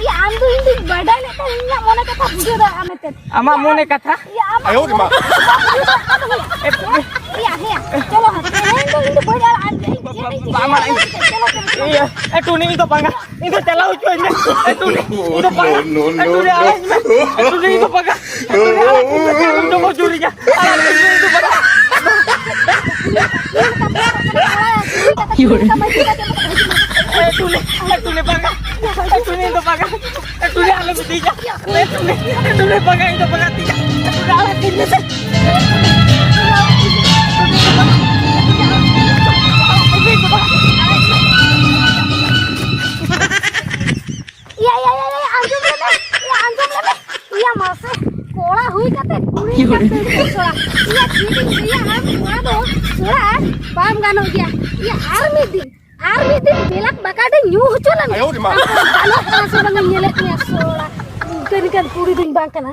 ᱭᱟ, ᱟᱢ ᱫᱚ ᱤᱧ ᱫᱚᱧ ᱵᱟᱰᱟᱭ ᱞᱮᱫ ᱛᱟᱦᱮᱸ, ᱤᱧᱟᱹᱜ ᱢᱚᱱᱮ ᱠᱟᱛᱷᱟ ᱵᱩᱡᱷᱟᱹᱣ ᱫᱟᱲᱮᱭᱟᱜᱼᱟ ᱢᱮᱱᱛᱮ᱾ ᱟᱢᱟᱜ ᱢᱚᱱᱮ ᱠᱟᱛᱷᱟ? ᱭᱟ, ᱟᱢᱟᱜ ᱟᱭᱳ ᱨᱮ ᱢᱟ᱾ ᱢᱚᱱᱮ ᱠᱟᱛᱷᱟ ᱵᱩᱡᱷᱟᱹᱣ ᱫᱟᱲᱮᱭᱟᱜ ᱠᱟᱱ ᱫᱚ ᱦᱩᱭᱩᱜᱼᱟ᱾ ᱭᱟ, ᱦᱮᱸ, ᱪᱚᱞᱚ ᱦᱟᱸᱜ, ᱛᱮᱦᱮᱧ ᱫᱚ ᱤᱧ ᱫᱚ ᱵᱟᱹᱧ ᱟᱲᱟᱜ ᱟᱢ ᱜᱮᱭᱟ, ᱤᱧ ᱪᱮᱫ ᱤᱧ ᱪᱤᱠᱟᱹᱭᱟ? ᱤᱭᱟᱹ, ᱮ ᱴᱩᱱᱤ, ᱤᱧ ᱫᱚ ᱵᱟᱝᱟ, ᱤᱧ ᱫᱚ ᱪᱟᱞᱟᱣ ᱦᱚᱪᱚᱣᱟᱹᱧ ᱢᱮ᱾ ᱮ ᱴᱩᱱᱤ, ᱤᱧ ᱫᱚ ᱵᱟᱝᱟ, ᱮ ᱴᱩᱱᱤ, ᱟᱲᱟᱜ ᱤᱧ ᱢᱮ᱾ ᱮ ᱴᱩᱱᱤ, ᱤᱧ ᱫᱚ ᱵᱟᱝᱟ, ᱮ ᱴᱩᱱᱤ, ᱟᱲᱟᱜ ᱤᱧ ᱢᱮ᱾ ᱤᱧ ᱫᱚ ᱢᱚᱡᱩᱨᱤᱧᱟ, ᱟᱲᱟᱜ ᱤᱧ ᱢᱮ, ᱤᱧ ᱫᱚ ᱵᱟᱝᱟ᱾ ᱮ ᱴᱩᱱᱤ, ᱮ ᱴᱩᱱᱤ, ᱵᱟᱝᱟ, ᱮ ᱴᱩᱱᱤ, ᱤᱧ ᱫᱚ ᱵᱟᱝᱟ, ᱮ ᱴᱩᱱᱤ, ᱟᱞᱚᱢ ᱤᱫᱤᱭᱟ᱾ ᱮ ᱴᱩᱱᱤ, ᱮ ᱴᱩᱱᱤ, ᱵᱟᱝᱟ, ᱤᱧ ᱫᱚ ᱵᱟᱝᱟ, ᱛᱤᱧᱟ᱾ ᱮ ᱴᱩᱱᱤ, ᱟᱲᱟᱜ ᱠᱟᱹᱧ ᱢᱮᱥᱮ᱾ ᱤᱭᱟ, ᱤᱭᱟ, ᱤᱭᱟ, ᱤᱭᱟ, ᱟᱸᱡᱚᱢ ᱞᱮᱢᱮ, ᱤᱭᱟ, ᱟᱸᱡᱚᱢ ᱞᱮᱢᱮ᱾ ᱤᱭᱟ, ᱢᱟᱥᱮ, ᱠᱚᱲᱟ ᱦᱩᱭ ᱠᱟᱛᱮ ᱠᱩᱲᱤ ᱞᱮᱠᱟ ᱛᱟᱹᱲᱤ ᱠᱚ ᱥᱚᱲᱟ᱾ ᱤᱭᱟ, ᱪᱮᱫ ᱤᱧ ᱞᱟᱹᱭᱟ, ᱟᱢ ᱠᱚᱲᱟ ᱫᱚ ᱥᱚᱲᱟ ᱵᱟᱢ ᱜᱟᱱᱚᱜ ᱜᱮᱭᱟ᱾ ᱤᱭᱟ, ᱟᱨ ᱢᱤᱫ ᱫᱤᱱ, ᱟᱨ ᱢᱤᱫ ᱫᱤᱱ ᱵᱮᱞᱟᱠ ᱵᱟᱠᱟᱰᱮ ᱧᱩ ᱦᱚᱪᱚ ᱞᱮᱢ᱾ ᱟᱭᱳ ᱨᱮ ᱢᱟ᱾ ᱜᱟᱱᱚᱜ ᱠᱟᱱᱟ ᱥᱮ ᱵᱟᱝ ᱧᱮᱞᱮᱫ ᱢᱮᱭᱟ ᱥᱚᱲᱟ᱾ ᱱᱤᱝᱠᱟᱹ ᱱᱤᱝᱠᱟᱹᱱ ᱠᱩᱲᱤ ᱫᱚᱧ ᱵᱟᱝ ᱠᱟᱱᱟ᱾